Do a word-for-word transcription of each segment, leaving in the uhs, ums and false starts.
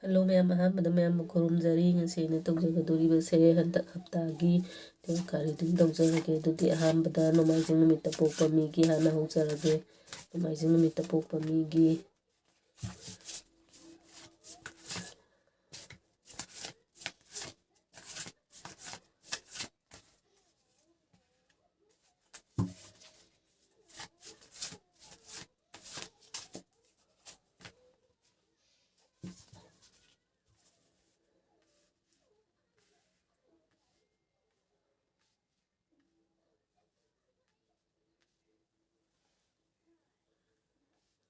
Hello ꯃꯌꯥꯝ, ꯑꯍꯥꯟꯕꯗ ꯃꯌꯥꯝꯕꯨ ꯈꯨꯔꯨꯝꯖꯔꯤ꯫ ꯉꯁꯤ ꯑꯩꯅ ꯇꯧꯖꯒꯗꯣꯔꯤꯕꯁꯦ ꯍꯟꯗꯛ ꯍꯞꯇꯥꯒꯤ tarot card reading ꯇꯧꯖꯔꯒꯦ꯫ ꯑꯗꯨꯗꯤ ꯑꯍꯥꯟꯕꯗ ꯅꯣꯡꯃꯥꯏꯖꯤꯡ ꯅꯨꯃꯤꯠꯇ ꯄꯣꯛꯄ ꯃꯤꯒꯤ ꯍꯥꯟꯅ ꯍꯧꯖꯔꯒꯦ꯫ ꯅꯣꯡꯃꯥꯏꯖꯤꯡ ꯅꯨꯃꯤꯠꯇ ꯄꯣꯛꯄ ꯃꯤꯒꯤ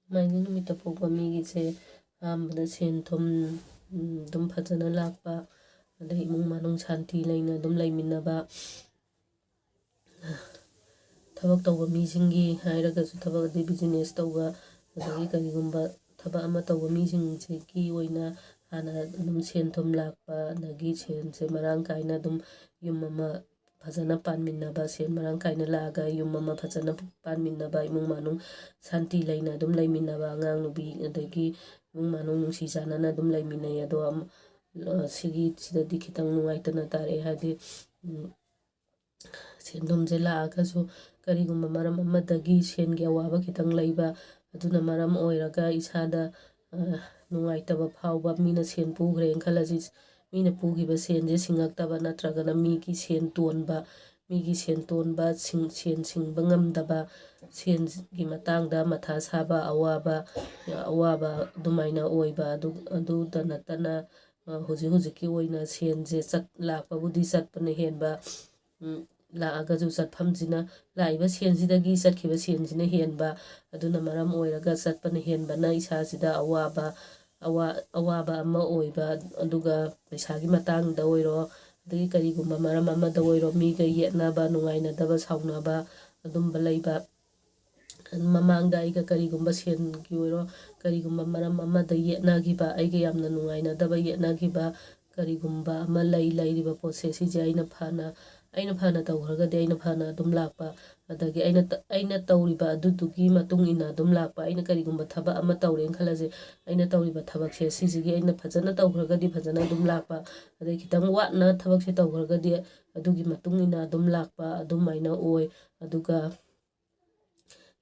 ꯅꯣꯡꯃꯥꯏꯖꯤꯡ ꯅꯨꯃꯤꯠꯇ ꯄꯣꯛꯄ ꯃꯤꯒꯤꯁꯦ ꯑꯍꯥꯟꯕꯗ ꯁꯦꯟ ꯊꯨꯝ, ꯎꯝ, ꯑꯗꯨꯝ ꯐꯖꯅ ꯂꯥꯛꯄ, ꯑꯗꯩ ꯏꯃꯨꯡ ꯃꯅꯨꯡ ꯁꯥꯟꯇꯤ ꯂꯩꯅ ꯑꯗꯨꯝ ꯂꯩꯃꯤꯟꯅꯕ, ꯊꯕꯛ ꯇꯧꯕ ꯃꯤꯁꯤꯡꯒꯤ ꯍꯥꯏꯔꯒꯁꯨ ꯊꯕꯛ, ꯑꯗꯩ business ꯇꯧꯕ, ꯑꯗꯒꯤ ꯀꯔꯤꯒꯨꯝꯕ ꯊꯕꯛ ꯑꯃ ꯇꯧꯕ ꯃꯤꯁꯤꯡꯁꯤꯒꯤ ꯑꯣꯏꯅ ꯍꯥꯟꯅ ꯑꯗꯨꯝ ꯁꯦꯟ ꯊꯨꯝ ꯂꯥꯛꯄ, ꯑꯗꯒꯤ ꯁꯦꯟꯁꯦ ꯃꯔꯥꯡ ꯀꯥꯏꯅ ꯑꯗꯨꯝ ꯌꯨꯝ ꯑꯃ ꯐꯖꯅ ꯄꯥꯟꯃꯤꯟꯅꯕ, ꯁꯦꯟ ꯃꯔꯥꯡ ꯀꯥꯏꯅ ꯂꯥꯛꯑꯒ ꯌꯨꯝ ꯑꯃ ꯐꯖꯅ ꯄꯥꯟꯃꯤꯟꯅꯕ, ꯏꯃꯨꯡ ꯃꯅꯨꯡ ꯁꯥꯟꯇꯤ ꯂꯩꯅ ꯑꯗꯨꯝ ꯂꯩꯃꯤꯟꯅꯕ, ꯑꯉꯥꯡ ꯅꯨꯕꯤ ꯑꯗꯒꯤ ꯏꯃꯨꯡ ꯃꯅꯨꯡ ꯅꯨꯡꯁꯤ ꯆꯥꯟꯅꯅ ꯑꯗꯨꯝ ꯂꯩꯃꯤꯟꯅꯩ꯫ ꯑꯗꯣ ꯑꯝ-, ꯑ, ꯁꯤꯒꯤꯁꯤꯗꯗꯤ ꯈꯤꯇꯪ ꯅꯨꯡꯉꯥꯏꯇꯅ ꯇꯥꯔꯛꯑꯦ꯫ ꯍꯥꯏꯗꯤ, ꯎꯝ, ꯁꯦꯟ ꯊꯨꯝꯁꯦ ꯂꯥꯛꯑꯒꯁꯨ ꯀꯔꯤꯒꯨꯝꯕ ꯃꯔꯝ ꯑꯃꯗꯒꯤ ꯁꯦꯟꯒꯤ ꯑꯋꯥꯕ ꯈꯤꯇꯪ ꯂꯩꯕ, ꯑꯗꯨꯅ ꯃꯔꯝ ꯑꯣꯏꯔꯒ ꯏꯁꯥꯗ, ꯑ, ꯅꯨꯡꯉꯥꯏꯇꯕ ꯐꯥꯎꯕ, ꯃꯤꯅ ꯁꯦꯟ ꯄꯨꯈ꯭ꯔꯦꯅ ꯈꯜꯂꯁꯤ, ꯃꯤꯅ ꯄꯨꯈꯤꯕ ꯁꯦꯟꯁꯦ ꯁꯤꯡꯉꯛꯇꯕ, ꯅꯠꯇ꯭ꯔꯒꯅ ꯃꯤꯒꯤ ꯁꯦꯟ ꯇꯣꯟꯕ, ꯃꯤꯒꯤ ꯁꯦꯟ ꯇꯣꯟꯕ, ꯁꯤꯡ-, ꯁꯦꯟ ꯁꯤꯡꯕ ꯉꯝꯗꯕ, ꯁꯦꯟꯒꯤ ꯃꯇꯥꯡꯗ ꯃꯊꯥ ꯁꯥꯕ, ꯑꯋꯥꯕ, ꯑꯋꯥꯕ ꯑꯗꯨꯃꯥꯏꯅ ꯑꯣꯏꯕ, ꯑꯗꯨ, ꯑꯗꯨꯗ ꯅꯠꯇꯅ, ꯑ, ꯍꯧꯖꯤꯛ ꯍꯧꯖꯤꯛꯀꯤ ꯑꯣꯏꯅ ꯁꯦꯟꯁꯦ ꯆꯠ-, ꯂꯥꯛꯄꯕꯨꯗꯤ ꯆꯠꯄꯅ ꯍꯦꯟꯕ, ꯎꯝ, ꯂꯥꯛꯑꯒꯁꯨ ꯆꯠꯐꯝꯁꯤꯅ, ꯂꯥꯛꯏꯕ ꯁꯦꯟꯁꯤꯗꯒꯤ ꯆꯠꯈꯤꯕ ꯁꯦꯟꯁꯤꯅ ꯍꯦꯟꯕ, ꯑꯗꯨꯅ ꯃꯔꯝ ꯑꯣꯏꯔꯒ ꯆꯠꯄꯅ ꯍꯦꯟꯕꯅ ꯏꯁꯥꯁꯤꯗ ꯑꯋꯥꯕ, ꯑꯋꯥ-, ꯑꯋꯥꯕ ꯑꯃ ꯑꯣꯏꯕ, ꯑꯗꯨꯒ ꯄꯩꯁꯥꯒꯤ ꯃꯇꯥꯡꯗ ꯑꯣꯏꯔꯣ, ꯑꯗꯒꯤ ꯀꯔꯤꯒꯨꯝꯕ ꯃꯔꯝ ꯑꯃꯗ ꯑꯣꯏꯔꯣ, ꯃꯤꯒ ꯌꯦꯠꯅꯕ, ꯅꯨꯡꯉꯥꯏꯅꯗꯕ, ꯁꯥꯎꯅꯕ ꯑꯗꯨꯝꯕ ꯂꯩꯕ꯫ ꯃꯃꯥꯡꯗ ꯑꯩꯒ ꯀꯔꯤꯒꯨꯝꯕ ꯁꯦꯟꯒꯤ ꯑꯣꯏꯔꯣ, ꯀꯔꯤꯒꯨꯝꯕ ꯃꯔꯝ ꯑꯃꯗ ꯌꯦꯠꯅꯈꯤꯕ, ꯑꯩꯒ ꯌꯥꯝꯅ ꯅꯨꯡꯉꯥꯏꯅꯗꯕ, ꯌꯦꯠꯅꯈꯤꯕ ꯀꯔꯤꯒꯨꯝꯕ ꯑꯃ ꯂꯩ, ꯂꯩꯔꯤꯕ ꯄꯣꯠꯁꯦ ꯁꯤꯁꯦ ꯑꯩꯅ ꯐꯅ, ꯑꯩꯅ ꯐꯅ ꯇꯧꯈ꯭ꯔꯒꯗꯤ ꯑꯩꯅ ꯐꯅ ꯑꯗꯨꯝ ꯂꯥꯛꯄ, ꯑꯗꯒꯤ ꯑꯩꯅ ꯇ-, ꯑꯩꯅ ꯇꯧꯔꯤꯕ ꯑꯗꯨꯗꯨꯒꯤ ꯃꯇꯨꯡ ꯏꯟꯅ ꯑꯗꯨꯝ ꯂꯥꯛꯄ꯫ ꯑꯩꯅ ꯀꯔꯤꯒꯨꯝꯕ ꯊꯕꯛ ꯑꯃ ꯇꯧꯔꯦꯅ ꯈꯜꯂꯁꯦ, ꯑꯩꯅ ꯇꯧꯔꯤꯕ ꯊꯕꯛꯁꯦ ꯁꯤꯁꯤꯒꯤ ꯑꯩꯅ ꯐꯖꯅ ꯇꯧꯈ꯭ꯔꯒꯗꯤ ꯐꯖꯅ ꯑꯗꯨꯝ ꯂꯥꯛꯄ, ꯑꯗꯩ ꯈꯤꯇꯪ ꯋꯥꯠꯅ ꯊꯕꯛꯁꯦ ꯇꯧꯈ꯭ꯔꯒꯗꯤ ꯑꯗꯨꯒꯤ ꯃꯇꯨꯡ ꯏꯟꯅ ꯑꯗꯨꯝ ꯂꯥꯛꯄ ꯑꯗꯨꯃꯥꯏꯅ ꯑꯣꯏ꯫ ꯑꯗꯨꯒ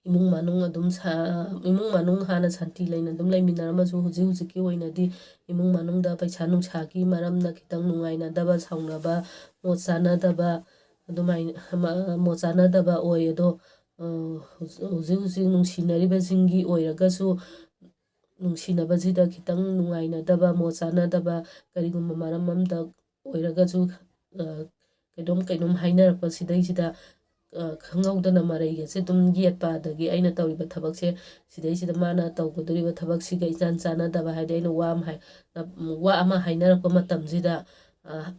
ꯏꯃꯨꯡ ꯃꯅꯨꯡ ꯑꯗꯨꯝ ꯁꯥ-, ꯏꯃꯨꯡ ꯃꯅꯨꯡ ꯍꯥꯟꯅ ꯁꯥꯟꯇꯤ ꯂꯩꯅ ꯑꯗꯨꯝ ꯂꯩꯃꯤꯟꯅꯔꯝꯃꯁꯨ, ꯍꯧꯖꯤꯛ ꯍꯧꯖꯤꯛꯀꯤ ꯑꯣꯏꯅꯗꯤ ꯏꯃꯨꯡ ꯃꯅꯨꯡꯗ ꯄꯩꯁꯥ ꯅꯨꯡꯁꯥꯒꯤ ꯃꯔꯝꯅ ꯈꯤꯇꯪ ꯅꯨꯡꯉꯥꯏꯅꯗꯕ, ꯁꯥꯎꯅꯕ, ꯃꯣꯠ ꯆꯥꯅꯗꯕ, ꯑꯗꯨꯃꯥꯏꯅ ꯃ-, ꯃꯣꯠ ꯆꯥꯅꯗꯕ ꯑꯣꯏ꯫ ꯑꯗꯣ, ꯑ, ꯍꯧꯖꯤꯛ, ꯍꯧꯖꯤꯛ ꯍꯧꯖꯤꯛ ꯅꯨꯡꯁꯤꯅꯔꯤꯕꯁꯤꯡꯒꯤ ꯑꯣꯏꯔꯒꯁꯨ, ꯅꯨꯡꯁꯤꯅꯕꯁꯤꯗ ꯈꯤꯇꯪ ꯅꯨꯡꯉꯥꯏꯅꯗꯕ, ꯃꯣꯠ ꯆꯥꯅꯗꯕ, ꯀꯔꯤꯒꯨꯝꯕ ꯃꯔꯝ ꯑꯃꯗ ꯑꯣꯏꯔꯒꯁꯨ, ꯑ, ꯀꯩꯅꯣꯝ ꯀꯩꯅꯣꯝ ꯍꯥꯏꯅꯔꯛꯄ ꯁꯤꯗꯩꯁꯤꯗ, ꯑ, ꯈꯪꯍꯧꯗꯅ ꯃꯔꯩꯒꯁꯦ ꯑꯗꯨꯝ ꯌꯦꯠꯄ, ꯑꯗꯒꯤ ꯑꯩꯅ ꯇꯧꯔꯤꯕ ꯊꯕꯛꯁꯦ ꯁꯤꯗꯩꯁꯤꯗ ꯃꯥꯅ ꯇꯧꯒꯗꯧꯔꯤꯕ ꯊꯕꯛꯁꯤꯒ ꯏꯆꯥꯟ ꯆꯥꯟꯅꯗꯕ, ꯍꯥꯏꯗꯤ ꯑꯩꯅ ꯋꯥ ꯑꯃ ꯍꯥꯏ-, ꯋꯥ ꯑꯃ ꯍꯥꯏꯅꯔꯛꯄ ꯃꯇꯝꯁꯤꯗ, ꯑ,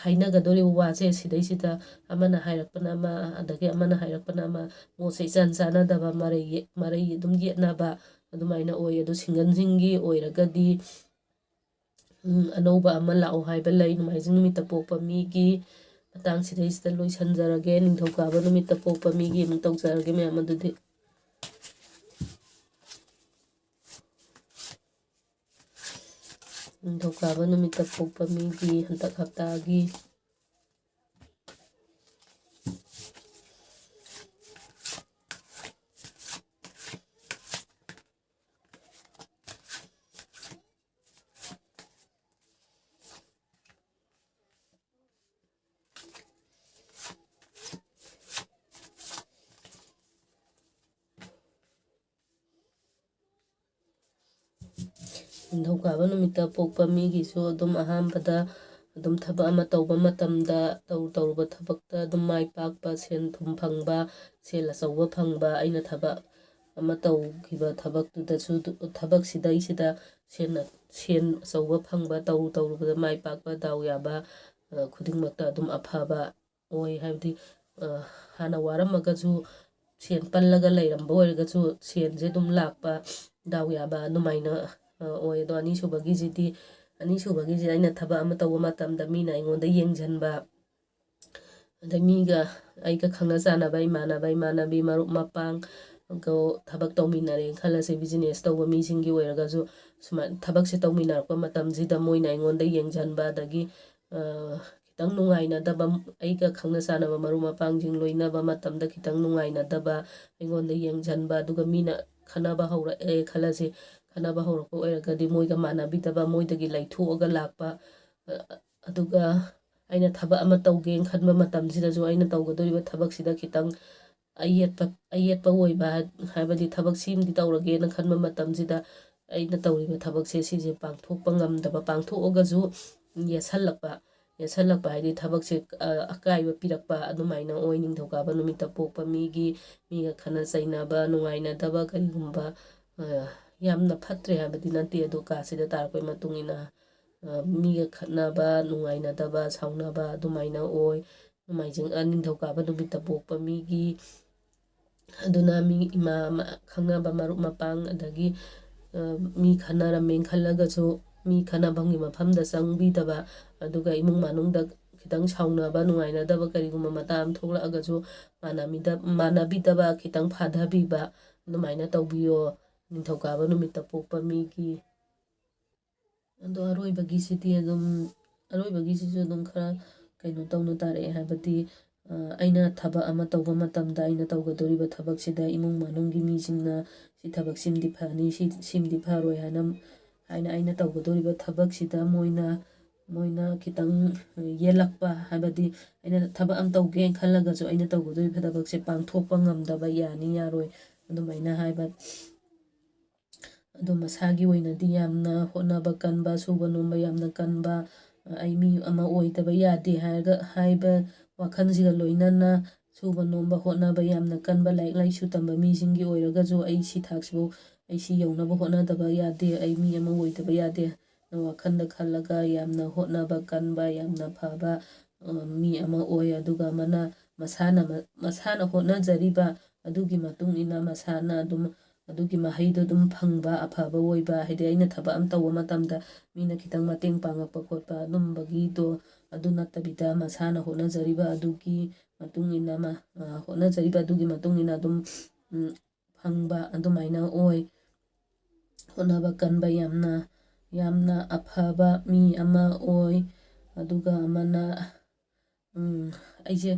ꯍꯥꯏꯅꯒꯗꯧꯔꯤꯕ ꯋꯥꯁꯦ ꯁꯤꯗꯩꯁꯤꯗ ꯑꯃꯅ ꯍꯥꯏꯔꯛꯄꯅ ꯑꯃ, ꯑꯗꯒꯤ ꯑꯃꯅ ꯍꯥꯏꯔꯛꯄꯅ ꯑꯃ, ꯃꯣꯠꯁꯦ ꯏꯆꯥꯟ ꯆꯥꯟꯅꯗꯕ, ꯃꯔꯩ ꯌꯦ-, ꯃꯔꯩ ꯑꯗꯨꯝ ꯌꯦꯠꯅꯕ ꯑꯗꯨꯃꯥꯏꯅ ꯑꯣꯏ꯫ ꯑꯗꯣ ꯁꯤꯡꯒꯜꯁꯤꯡꯒꯤ ꯑꯣꯏꯔꯒꯗꯤ, ꯎꯝ, ꯑꯅꯧꯕ ꯑꯃ ꯂꯥꯛꯑꯣ ꯍꯥꯏꯕ ꯂꯩ꯫ ꯅꯣꯡꯃꯥꯏꯖꯤꯡ ꯅꯨꯃꯤꯠꯇ ꯄꯣꯛꯄ ꯃꯤꯒꯤ ꯃꯇꯥꯡꯁꯤꯗꯩꯁꯤꯗ ꯂꯣꯏꯁꯤꯟꯖꯔꯒꯦ꯫ ꯅꯤꯡꯊꯧꯀꯥꯕ ꯅꯨꯃꯤꯠꯇ ꯄꯣꯛꯄ ꯃꯤꯒꯤ ꯑꯃꯨꯛ ꯇꯧꯖꯔꯒꯦ ꯃꯌꯥꯝ ꯑꯗꯨꯗꯤ꯫ ꯅꯤꯡꯊꯧꯀꯥꯕ ꯅꯨꯃꯤꯠꯇ ꯄꯣꯛꯄ ꯃꯤꯒꯤ ꯍꯟꯗꯛ ꯍꯞꯇꯥꯒꯤ ꯅꯤꯡꯊꯧꯀꯥꯕ ꯅꯨꯃꯤꯠꯇ ꯄꯣꯛꯄ ꯃꯤꯒꯤꯁꯨ ꯑꯗꯨꯝ ꯑꯍꯥꯟꯕꯗ ꯑꯗꯨꯝ ꯊꯕꯛ ꯑꯃ ꯇꯧꯕ ꯃꯇꯝꯗ, ꯇꯧꯔꯨ ꯇꯧꯔꯨꯕ ꯊꯕꯛꯇ ꯑꯗꯨꯝ ꯃꯥꯏ ꯄꯥꯛꯄ, ꯁꯦꯟ ꯊꯨꯝ ꯐꯪꯕ, ꯁꯦꯜ ꯑꯆꯧꯕ ꯐꯪꯕ, ꯑꯩꯅ ꯊꯕꯛ ꯑꯃ ꯇꯧꯈꯤꯕ ꯊꯕꯛꯇꯨꯗꯁꯨ, ꯊꯕꯛꯁꯤꯗꯩꯁꯤꯗ ꯁꯦꯟ, ꯁꯦꯟ ꯑꯆꯧꯕ ꯐꯪꯕ, ꯇꯧꯔꯨ ꯇꯧꯔꯨꯕꯗ ꯃꯥꯏ ꯄꯥꯛꯄ, ꯗꯥꯎ ꯌꯥꯕ, ꯑ, ꯈꯨꯗꯤꯡꯃꯛꯇ ꯑꯗꯨꯝ ꯑꯐꯕ ꯑꯣꯏ꯫ ꯍꯥꯏꯕꯗꯤ, ꯑ, ꯍꯥꯟꯅ ꯋꯥꯔꯝꯃꯒꯁꯨ ꯁꯦꯟ ꯄꯜꯂꯒ ꯂꯩꯔꯝꯕ ꯑꯣꯏꯔꯒꯁꯨ ꯁꯦꯟꯁꯦ ꯑꯗꯨꯝ ꯂꯥꯛꯄ, ꯗꯥꯎ ꯌꯥꯕ ꯑꯗꯨꯃꯥꯏꯅ, ꯑ, ꯑꯣꯏ꯫ ꯑꯗꯣ ꯑꯅꯤꯁꯨꯕꯒꯤꯁꯤꯗꯤ, ꯑꯅꯤꯁꯨꯕꯒꯤꯁꯤ ꯑꯩꯅ ꯊꯕꯛ ꯑꯃ ꯇꯧꯕ ꯃꯇꯝꯗ ꯃꯤꯅ ꯑꯩꯉꯣꯟꯗ ꯌꯦꯡꯁꯤꯟꯕ, ꯑꯗꯩ ꯃꯤꯒ, ꯑꯩꯒ ꯈꯪꯅ ꯆꯥꯟꯅꯕ ꯏꯃꯥꯟꯅꯕ ꯏꯃꯥꯟꯅꯕꯤ ꯃꯔꯨꯞ ꯃꯄꯥꯡ, ꯑꯗꯣ ꯊꯕꯛ ꯇꯧꯃꯤꯟꯅꯔꯦꯅ ꯈꯜꯂꯁꯦ, ꯕꯤꯖꯤꯅꯦꯁ ꯇꯧꯕ ꯃꯤꯁꯤꯡꯒꯤ ꯑꯣꯏꯔꯒꯁꯨ ꯁꯨꯃꯥꯏꯅ ꯊꯕꯛꯁꯦ ꯇꯧꯃꯤꯟꯅꯔꯛꯄ ꯃꯇꯝꯁꯤꯗ ꯃꯣꯏꯅ ꯑꯩꯉꯣꯟꯗ ꯌꯦꯡꯁꯤꯟꯕ, ꯑꯗꯒꯤ ꯈꯤꯇꯪ ꯅꯨꯡꯉꯥꯏꯅꯗꯕ, ꯑꯩꯒ ꯈꯪꯅ ꯆꯥꯟꯅꯕ ꯃꯔꯨꯞ ꯃꯄꯥꯡꯁꯤꯡ ꯂꯣꯏꯅꯕ ꯃꯇꯝꯗ ꯈꯤꯇꯪ ꯅꯨꯡꯉꯥꯏꯅꯗꯕ, ꯑꯩꯉꯣꯟꯗ ꯌꯦꯡꯁꯤꯟꯕ, ꯑꯗꯨꯒ ꯃꯤꯅ ꯈꯟꯅꯕ ꯍꯧꯔꯛꯑꯦ ꯈꯜꯂꯁꯤ, ꯈꯟꯅꯕ ꯍꯧꯔꯛꯄ ꯑꯣꯏꯔꯒꯗꯤ ꯃꯣꯏꯒ ꯃꯥꯟꯅꯕꯤꯗꯕ, ꯃꯣꯏꯗꯒꯤ ꯂꯩꯊꯣꯛꯑꯒ ꯂꯥꯛꯄ, ꯑꯗꯨꯒ ꯑꯩꯅ ꯊꯕꯛ ꯑꯃ ꯇꯧꯒꯦꯅ ꯈꯟꯕ ꯃꯇꯝꯁꯤꯗꯁꯨ ꯑꯩꯅ ꯇꯧꯒꯗꯧꯔꯤꯕ ꯊꯕꯛꯁꯤꯗ ꯈꯤꯇꯪ ꯑꯌꯦꯠꯄ, ꯑꯌꯦꯠꯄ ꯑꯣꯏꯕ, ꯍꯥꯏꯕꯗꯤ ꯊꯕꯛ ꯁꯤꯃꯗꯤ ꯇꯧꯔꯒꯦꯅ ꯈꯟꯕ ꯃꯇꯝꯁꯤꯗ ꯑꯩꯅ ꯇꯧꯔꯤꯕ ꯊꯕꯛꯁꯦ ꯁꯤꯁꯦ ꯄꯥꯡꯊꯣꯛꯄ ꯉꯝꯗꯕ, ꯄꯥꯡꯊꯣꯛꯑꯒꯁꯨ ꯌꯦꯠꯁꯜꯂꯛꯄ, ꯌꯦꯠꯁꯜꯂꯛꯄ ꯍꯥꯏꯗꯤ ꯊꯕꯛꯁꯦ, ꯑ, ꯑꯀꯥꯏꯕ ꯄꯤꯔꯛꯄ ꯑꯗꯨꯃꯥꯏꯅ ꯑꯣꯏ꯫ ꯅꯤꯡꯊꯧꯀꯥꯕ ꯅꯨꯃꯤꯠꯇ ꯄꯣꯛꯄ ꯃꯤꯒꯤ, ꯃꯤꯒ ꯈꯠꯅ ꯆꯩꯅꯕ, ꯅꯨꯡꯉꯥꯏꯅꯗꯕ, ꯀꯔꯤꯒꯨꯝꯕ, ꯑ, ꯌꯥꯝꯅ ꯐꯠꯇ꯭ꯔꯦ ꯍꯥꯏꯕꯗꯤ ꯅꯠꯇꯦ, ꯑꯗꯣ ꯀꯥꯁꯤꯗ ꯇꯥꯔꯛꯄꯒꯤ ꯃꯇꯨꯡ ꯏꯟꯅ, ꯑ, ꯃꯤꯒ ꯈꯠꯅꯕ, ꯅꯨꯡꯉꯥꯏꯅꯗꯕ, ꯁꯥꯎꯅꯕ ꯑꯗꯨꯃꯥꯏꯅ ꯑꯣꯏ꯫ ꯅꯣꯡꯃꯥꯏꯖꯤꯡ, ꯑ, ꯅꯤꯡꯊꯧꯀꯥꯕ ꯅꯨꯃꯤꯠꯇ ꯄꯣꯛꯄ ꯃꯤꯒꯤ, ꯑꯗꯨꯅ ꯃꯤ ꯏꯃꯥ, ꯃ-, ꯈꯪꯅꯕ ꯃꯔꯨꯞ ꯃꯄꯥꯡ, ꯑꯗꯒꯤ, ꯑ, ꯃꯤ ꯈꯠꯅꯔꯝꯃꯦꯅ ꯈꯜꯂꯒꯁꯨ ꯃꯤ ꯈꯠꯅꯐꯝꯒꯤ ꯃꯐꯝꯗ ꯆꯪꯕꯤꯗꯕ, ꯑꯗꯨꯒ ꯏꯃꯨꯡ ꯃꯅꯨꯡꯗ ꯈꯤꯇꯪ ꯁꯥꯎꯅꯕ, ꯅꯨꯡꯉꯥꯏꯅꯗꯕ ꯀꯔꯤꯒꯨꯝꯕ ꯃꯇꯥꯡ ꯑꯃ ꯊꯣꯛꯂꯛꯑꯒꯁꯨ ꯃꯥꯟꯅꯃꯤꯗ-, ꯃꯥꯟꯅꯕꯤꯗꯕ, ꯈꯤꯇꯪ ꯐꯥꯊꯕꯤꯕ, ꯑꯗꯨꯃꯥꯏꯅ ꯇꯧꯕꯤꯌꯣ ꯅꯤꯡꯊꯧꯀꯥꯕ ꯅꯨꯃꯤꯠꯇ ꯄꯣꯛꯄ ꯃꯤꯒꯤ꯫ ꯑꯗꯣ ꯑꯔꯣꯏꯕꯒꯤꯁꯤꯗꯤ ꯑꯗꯨꯝ, ꯑꯔꯣꯏꯕꯒꯤꯁꯤꯁꯨ ꯑꯗꯨꯝ ꯈꯔ ꯀꯩꯅꯣ ꯇꯧꯅ ꯇꯥꯔꯛꯑꯦ, ꯍꯥꯏꯕꯗꯤ, ꯑ, ꯑꯩꯅ ꯊꯕꯛ ꯑꯃ ꯇꯧꯕ ꯃꯇꯝꯗ ꯑꯩꯅ ꯇꯧꯒꯗꯧꯔꯤꯕ ꯊꯕꯛꯁꯤꯗ ꯏꯃꯨꯡ ꯃꯅꯨꯡꯒꯤ ꯃꯤꯁꯤꯡꯅ ꯁꯤ ꯊꯕꯛꯁꯤꯃꯗꯤ ꯐꯅꯤ, ꯁꯤ, ꯁꯤꯃꯗꯤ ꯐꯔꯣꯏ ꯍꯥꯏꯅ, ꯍꯥꯏꯅ ꯑꯩꯅ ꯇꯧꯒꯗꯧꯔꯤꯕ ꯊꯕꯛꯁꯤꯗ ꯃꯣꯏꯅ, ꯃꯣꯏꯅ ꯈꯤꯇꯪ ꯌꯦꯠꯂꯛꯄ, ꯍꯥꯏꯕꯗꯤ ꯑꯩꯅ ꯊꯕꯛ ꯑꯃ ꯇꯧꯒꯦꯅ ꯈꯜꯂꯒꯁꯨ ꯑꯩꯅ ꯇꯧꯒꯗꯧꯔꯤꯕ ꯊꯕꯛꯁꯦ ꯄꯥꯡꯊꯣꯛꯄ ꯉꯝꯗꯕ, ꯌꯥꯅꯤ ꯌꯥꯔꯣꯏ ꯑꯗꯨꯃꯥꯏꯅ ꯍꯥꯏꯕ꯫ ꯑꯗꯣ ꯃꯁꯥꯒꯤ ꯑꯣꯏꯅꯗꯤ ꯌꯥꯝꯅ ꯍꯣꯠꯅꯕ ꯀꯟꯕ, ꯁꯨꯕ ꯅꯣꯝꯕ ꯌꯥꯝꯅ ꯀꯟꯕ, ꯑꯩ ꯃꯤ ꯑꯃ ꯑꯣꯏꯗꯕ ꯌꯥꯗꯦ ꯍꯥꯏꯔꯒ, ꯍꯥꯏꯕ ꯋꯥꯈꯜꯁꯤꯒ ꯂꯣꯏꯅꯅ ꯁꯨꯕ ꯅꯣꯝꯕ, ꯍꯣꯠꯅꯕ ꯌꯥꯝꯅ ꯀꯟꯕ, ꯂꯥꯏꯔꯤꯛ ꯂꯥꯏꯁꯨ ꯇꯝꯕ ꯃꯤꯁꯤꯡꯒꯤ ꯑꯣꯏꯔꯒꯁꯨ ꯑꯩ ꯁꯤ ꯊꯥꯛꯁꯤꯕꯨ, ꯑꯩ ꯁꯤ ꯌꯧꯅꯕ ꯍꯣꯠꯅꯗꯕ ꯌꯥꯗꯦ, ꯑꯩ ꯃꯤ ꯑꯃ ꯑꯣꯏꯗꯕ ꯌꯥꯗꯦ ꯅ ꯋꯥꯈꯜꯗ ꯈꯜꯂꯒ ꯌꯥꯝꯅ ꯍꯣꯠꯅꯕ ꯀꯟꯕ, ꯌꯥꯝꯅ ꯐꯕ, ꯑ, ꯃꯤ ꯑꯃ ꯑꯣꯏ꯫ ꯑꯗꯨꯒ ꯑꯃꯅ ꯃꯁꯥꯅ, ꯃꯁꯥꯅ ꯍꯣꯠꯅꯖꯔꯤꯕ ꯑꯗꯨꯒꯤ ꯃꯇꯨꯡ ꯏꯟꯅ ꯃꯁꯥꯅ ꯑꯗꯨꯝ ꯑꯗꯨꯒꯤ ꯃꯍꯩꯗꯣ ꯑꯗꯨꯝ ꯐꯪꯕ, ꯑꯐꯕ ꯑꯣꯏꯕ, ꯍꯥꯏꯗꯤ ꯑꯩꯅ ꯊꯕꯛ ꯑꯃ ꯇꯧꯕ ꯃꯇꯝꯗ ꯃꯤꯅ ꯈꯤꯇꯪ ꯃꯇꯦꯡ ꯄꯥꯡꯉꯛꯄ ꯈꯣꯠꯄ ꯑꯗꯨꯝꯕꯒꯤꯗꯣ, ꯑꯗꯨ ꯅꯠꯇꯕꯤꯗ ꯃꯁꯥꯅ ꯍꯣꯠꯅꯖꯔꯤꯕ ꯑꯗꯨꯒꯤ ꯃꯇꯨꯡ ꯏꯟꯅ ꯃꯥ, ꯑ, ꯍꯣꯠꯅꯖꯔꯤꯕ ꯑꯗꯨꯒꯤ ꯃꯇꯨꯡ ꯏꯟꯅ ꯑꯗꯨꯝ, ꯎꯝ, ꯐꯪꯕ ꯑꯗꯨꯃꯥꯏꯅ ꯑꯣꯏ꯫ ꯍꯣꯠꯅꯕ ꯀꯟꯕ ꯌꯥꯝꯅ, ꯌꯥꯝꯅ ꯑꯐꯕ ꯃꯤ ꯑꯃ ꯑꯣꯏ꯫ ꯑꯗꯨꯒ ꯑꯃꯅ, ꯎꯝ, ꯑꯩꯁꯦ,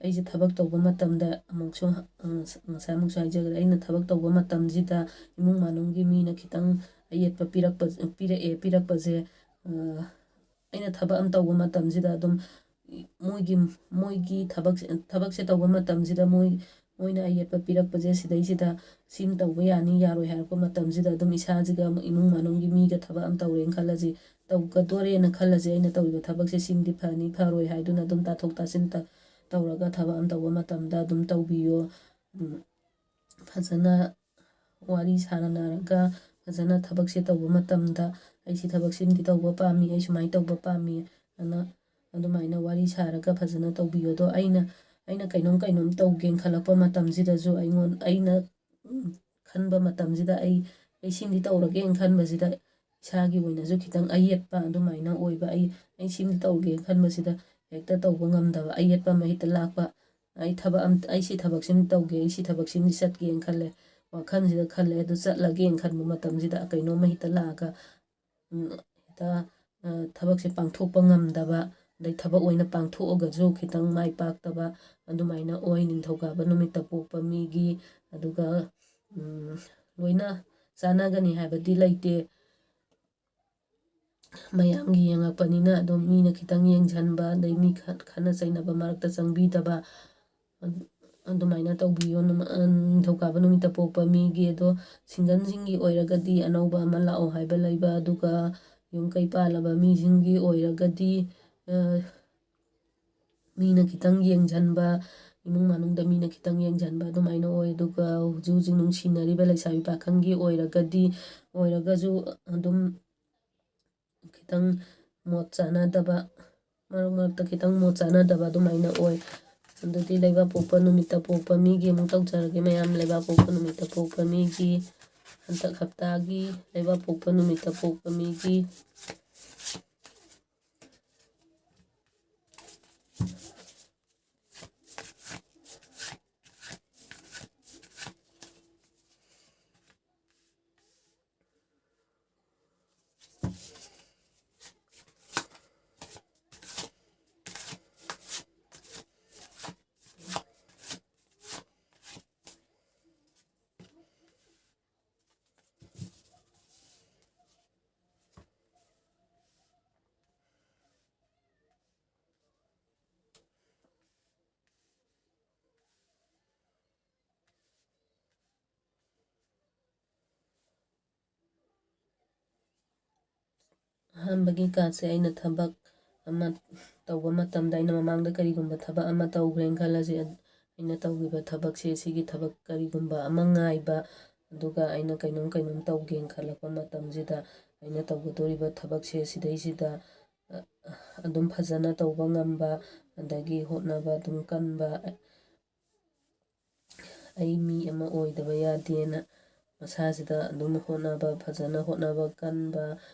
ꯑꯩꯁꯦ ꯊꯕꯛ ꯇꯧꯕ ꯃꯇꯝꯗ ꯑꯃꯨꯛꯁꯨ, ꯎꯝ, ꯉꯁꯥꯏ ꯑꯃꯨꯛꯁꯨ ꯍꯥꯏꯖꯈ꯭ꯔꯦ, ꯑꯩꯅ ꯊꯕꯛ ꯇꯧꯕ ꯃꯇꯝꯁꯤꯗ ꯏꯃꯨꯡ ꯃꯅꯨꯡꯒꯤ ꯃꯤꯅ ꯈꯤꯇꯪ ꯑꯌꯦꯠꯄ ꯄꯤꯔꯛꯄ, ꯄꯤꯔꯛꯑꯦ, ꯄꯤꯔꯛꯄꯁꯦ, ꯑ, ꯑꯩꯅ ꯊꯕꯛ ꯑꯃ ꯇꯧꯕ ꯃꯇꯝꯁꯤꯗ ꯑꯗꯨꯝ ꯃꯣꯏꯒꯤ, ꯃꯣꯏꯒꯤ ꯊꯕꯛꯁꯦ, ꯊꯕꯛꯁꯦ ꯇꯧꯕ ꯃꯇꯝꯁꯤꯗ ꯃꯣꯏ, ꯃꯣꯏꯅ ꯑꯌꯦꯠꯄ ꯄꯤꯔꯛꯄꯁꯦ, ꯁꯤꯗꯩꯁꯤꯗ ꯁꯤꯃ ꯇꯧꯕ ꯌꯥꯅꯤ, ꯌꯥꯔꯣꯏ ꯍꯥꯏꯔꯛꯄ ꯃꯇꯝꯁꯤꯗ ꯑꯗꯨꯝ ꯏꯁꯥꯁꯤꯒ ꯏꯃꯨꯡ ꯃꯅꯨꯡꯒꯤ ꯃꯤꯒ ꯊꯕꯛ ꯑꯃ ꯇꯧꯔꯦꯅ ꯈꯜꯂꯁꯤ, ꯇꯧꯒꯗꯣꯔꯦꯅ ꯈꯜꯂꯁꯤ, ꯑꯩꯅ ꯇꯧꯔꯤꯕ ꯊꯕꯛꯁꯦ ꯁꯤꯃꯗꯤ ꯐꯅꯤ, ꯐꯔꯣꯏ ꯍꯥꯏꯗꯨꯅ ꯑꯗꯨꯝ ꯇꯥꯊꯣꯛ ꯇꯥꯁꯤꯟ ꯇ-, ꯇꯧꯔꯒ ꯊꯕꯛ ꯑꯃ ꯇꯧꯕ ꯃꯇꯝꯗ ꯑꯗꯨꯝ ꯇꯧꯕꯤꯌꯣ꯫ ꯎꯝ, ꯐꯖꯅ ꯋꯥꯔꯤ ꯁꯥꯟꯅꯔꯒ ꯐꯖꯅ ꯊꯕꯛꯁꯦ ꯇꯧꯕ ꯃꯇꯝꯗ, "ꯑꯩ ꯁꯤ ꯊꯕꯛꯁꯤꯃꯗꯤ ꯇꯧꯕ ꯄꯥꯝꯃꯤ, ꯑꯩ ꯁꯨꯃꯥꯏꯅ ꯇꯧꯕ ꯄꯥꯝꯃꯤ" ꯑꯅ ꯑꯗꯨꯃꯥꯏꯅ ꯋꯥꯔꯤ ꯁꯥꯔꯒ ꯐꯖꯅ ꯇꯧꯕꯤꯌꯣ꯫ ꯑꯗꯣ ꯑꯩꯅ, ꯑꯩꯅ ꯀꯩꯅꯣꯝ ꯀꯩꯅꯣꯝ ꯇꯧꯒꯦꯅ ꯈꯜꯂꯛꯄ ꯃꯇꯝꯁꯤꯗꯁꯨ ꯑꯩꯉꯣꯟ-, ꯑꯩꯅ, ꯎꯝ, ꯈꯟꯕ ꯃꯇꯝꯁꯤꯗ ꯑꯩ, ꯑꯩ ꯁꯤꯃꯗꯤ ꯇꯧꯔꯒꯦꯅ ꯈꯟꯕꯁꯤꯗ ꯏꯁꯥꯒꯤ ꯑꯣꯏꯅꯁꯨ ꯈꯤꯇꯪ ꯑꯌꯦꯠꯄ ꯑꯗꯨꯃꯥꯏꯅ ꯑꯣꯏꯕ꯫ ꯑꯩ, ꯑꯩ ꯁꯤꯃꯗꯤ ꯇꯧꯒꯦꯅ ꯈꯟꯕꯁꯤꯗ ꯍꯦꯛꯇ ꯇꯧꯕ ꯉꯝꯗꯕ, ꯑꯌꯦꯠꯄ ꯑꯃ ꯍꯦꯛꯇ ꯂꯥꯛꯄ꯫ ꯑꯩ ꯊꯕꯛ ꯑꯝ-, ꯑꯩ ꯁꯤ ꯊꯕꯛꯁꯤꯃ ꯇꯧꯒꯦ, ꯑꯩ ꯁꯤ ꯊꯕꯛꯁꯤꯃꯗꯤ ꯆꯠꯀꯦꯅ ꯈꯜꯂꯦ, ꯋꯥꯈꯜꯁꯤꯗ ꯈꯜꯂꯦ꯫ ꯑꯗꯨ ꯆꯠꯂꯒꯦꯅ ꯈꯟꯕ ꯃꯇꯝꯁꯤꯗ ꯀꯩꯅꯣꯝꯃ ꯍꯦꯛꯇ ꯂꯥꯛꯑꯒ, ꯎꯝ, ꯍꯦꯛꯇ, ꯑ, ꯊꯕꯛꯁꯦ ꯄꯥꯡꯊꯣꯛꯄ ꯉꯝꯗꯕ, ꯑꯗꯩ ꯊꯕꯛ ꯑꯣꯏꯅ ꯄꯥꯡꯊꯣꯛꯑꯒꯁꯨ ꯈꯤꯇꯪ ꯃꯥꯏ ꯄꯥꯛꯇꯕ ꯑꯗꯨꯃꯥꯏꯅ ꯑꯣꯏ ꯅꯤꯡꯊꯧꯀꯥꯕ ꯅꯨꯃꯤꯠꯇ ꯄꯣꯛꯄ ꯃꯤꯒꯤ꯫ ꯑꯗꯨꯒ, ꯎꯝ, ꯂꯣꯏꯅ ꯆꯥꯟꯅꯒꯅꯤ ꯍꯥꯏꯕꯗꯤ ꯂꯩꯇꯦ꯫ ꯃꯌꯥꯝꯒꯤ ꯌꯦꯡꯉꯛꯄꯅꯤꯅ ꯑꯗꯨꯝ ꯃꯤꯅ ꯈꯤꯇꯪ ꯌꯦꯡꯁꯤꯟꯕ, ꯑꯗꯩ ꯃꯤ ꯈꯠ-, ꯈꯠꯅ ꯆꯩꯅꯕ ꯃꯔꯛꯇ ꯆꯪꯕꯤꯗꯕ, ꯑꯗꯨ-, ꯑꯗꯨꯃꯥꯏꯅ ꯇꯧꯕꯤꯌꯣ꯫ ꯅꯨꯃ-, ꯑ, ꯅꯤꯡꯊꯧꯀꯥꯕ ꯅꯨꯃꯤꯠꯇ ꯄꯣꯛꯄ ꯃꯤꯒꯤ꯫ ꯑꯗꯣ ꯁꯤꯡꯒꯜꯁꯤꯡꯒꯤ ꯑꯣꯏꯔꯒꯗꯤ ꯑꯅꯧꯕ ꯑꯃ ꯂꯥꯛꯑꯣ ꯍꯥꯏꯕ ꯂꯩꯕ, ꯑꯗꯨꯒ ꯌꯨꯝ ꯀꯩ ꯄꯥꯜꯂꯕ ꯃꯤꯁꯤꯡꯒꯤ ꯑꯣꯏꯔꯒꯗꯤ, ꯑ, ꯃꯤꯅ ꯈꯤꯇꯪ ꯌꯦꯡꯁꯤꯟꯕ, ꯏꯃꯨꯡ ꯃꯅꯨꯡꯗ ꯃꯤꯅ ꯈꯤꯇꯪ ꯌꯦꯡꯁꯤꯟꯕ ꯑꯗꯨꯃꯥꯏꯅ ꯑꯣꯏ꯫ ꯑꯗꯨꯒ ꯍꯧꯖꯤꯛ ꯍꯧꯖꯤꯛ ꯅꯨꯡꯁꯤꯅꯔꯤꯕ ꯂꯩꯁꯥꯕꯤ ꯄꯥꯈꯪꯒꯤ ꯑꯣꯏꯔꯒꯗꯤ, ꯑꯣꯏꯔꯒꯁꯨ ꯑꯗꯨꯝ ꯈꯤꯇꯪ ꯃꯣꯠ ꯆꯥꯅꯗꯕ, ꯃꯔꯛ ꯃꯔꯛꯇ ꯈꯤꯇꯪ ꯃꯣꯠ ꯆꯥꯅꯗꯕ ꯑꯗꯨꯃꯥꯏꯅ ꯑꯣꯏ꯫ ꯑꯗꯨꯗꯤ ꯂꯩꯕꯥꯛ ꯄꯣꯛꯄ ꯅꯨꯃꯤꯠꯇ ꯄꯣꯛꯄ ꯃꯤꯒꯤ ꯑꯃꯨꯛ ꯇꯧꯖꯔꯒꯦ ꯃꯌꯥꯝ꯫ ꯂꯩꯕꯥꯛ ꯄꯣꯛꯄ ꯅꯨꯃꯤꯠꯇ ꯄꯣꯛꯄ ꯃꯤꯒꯤ ꯍꯟꯗꯛ ꯍꯞꯇꯥꯒꯤ ꯂꯩꯕꯥꯛ ꯄꯣꯛꯄ ꯅꯨꯃꯤꯠꯇ ꯄꯣꯛꯄ ꯃꯤꯒꯤ ꯑꯍꯥꯟꯕꯒꯤ ꯀꯥꯔꯠꯁꯦ ꯑꯩꯅ ꯊꯕꯛ ꯑꯃ ꯇꯧꯕ ꯃꯇꯝꯗ, ꯑꯩꯅ ꯃꯃꯥꯡꯗ ꯀꯔꯤꯒꯨꯝꯕ ꯊꯕꯛ ꯑꯃ ꯇꯧꯈ꯭ꯔꯦꯅ ꯈꯜꯂꯁꯤ, ꯑꯩꯅ ꯇꯧꯈꯤꯕ ꯊꯕꯛꯁꯦ, ꯁꯤꯒꯤ ꯊꯕꯛ ꯀꯔꯤꯒꯨꯝꯕ ꯑꯃ ꯉꯥꯏꯕ, ꯑꯗꯨꯒ ꯑꯩꯅ ꯀꯩꯅꯣꯝ ꯀꯩꯅꯣꯝ ꯇꯧꯒꯦꯅ ꯈꯜꯂꯛꯄ ꯃꯇꯝꯁꯤꯗ, ꯑꯩꯅ ꯇꯧꯒꯗꯧꯔꯤꯕ ꯊꯕꯛꯁꯦ ꯁꯤꯗꯩꯁꯤꯗ, ꯑ, ꯑꯗꯨꯝ ꯐꯖꯅ ꯇꯧꯕ ꯉꯝꯕ, ꯑꯗꯒꯤ ꯍꯣꯠꯅꯕ ꯑꯗꯨꯝ ꯀꯟꯕ, ꯑꯩ ꯃꯤ ꯑꯃ ꯑꯣꯏꯗꯕ ꯌꯥꯗꯦꯅ ꯃꯁꯥꯁꯤꯗ ꯑꯗꯨꯝ ꯍꯣꯠꯅꯕ, ꯐꯖꯅ ꯍꯣꯠꯅꯕ ꯀꯟꯕ,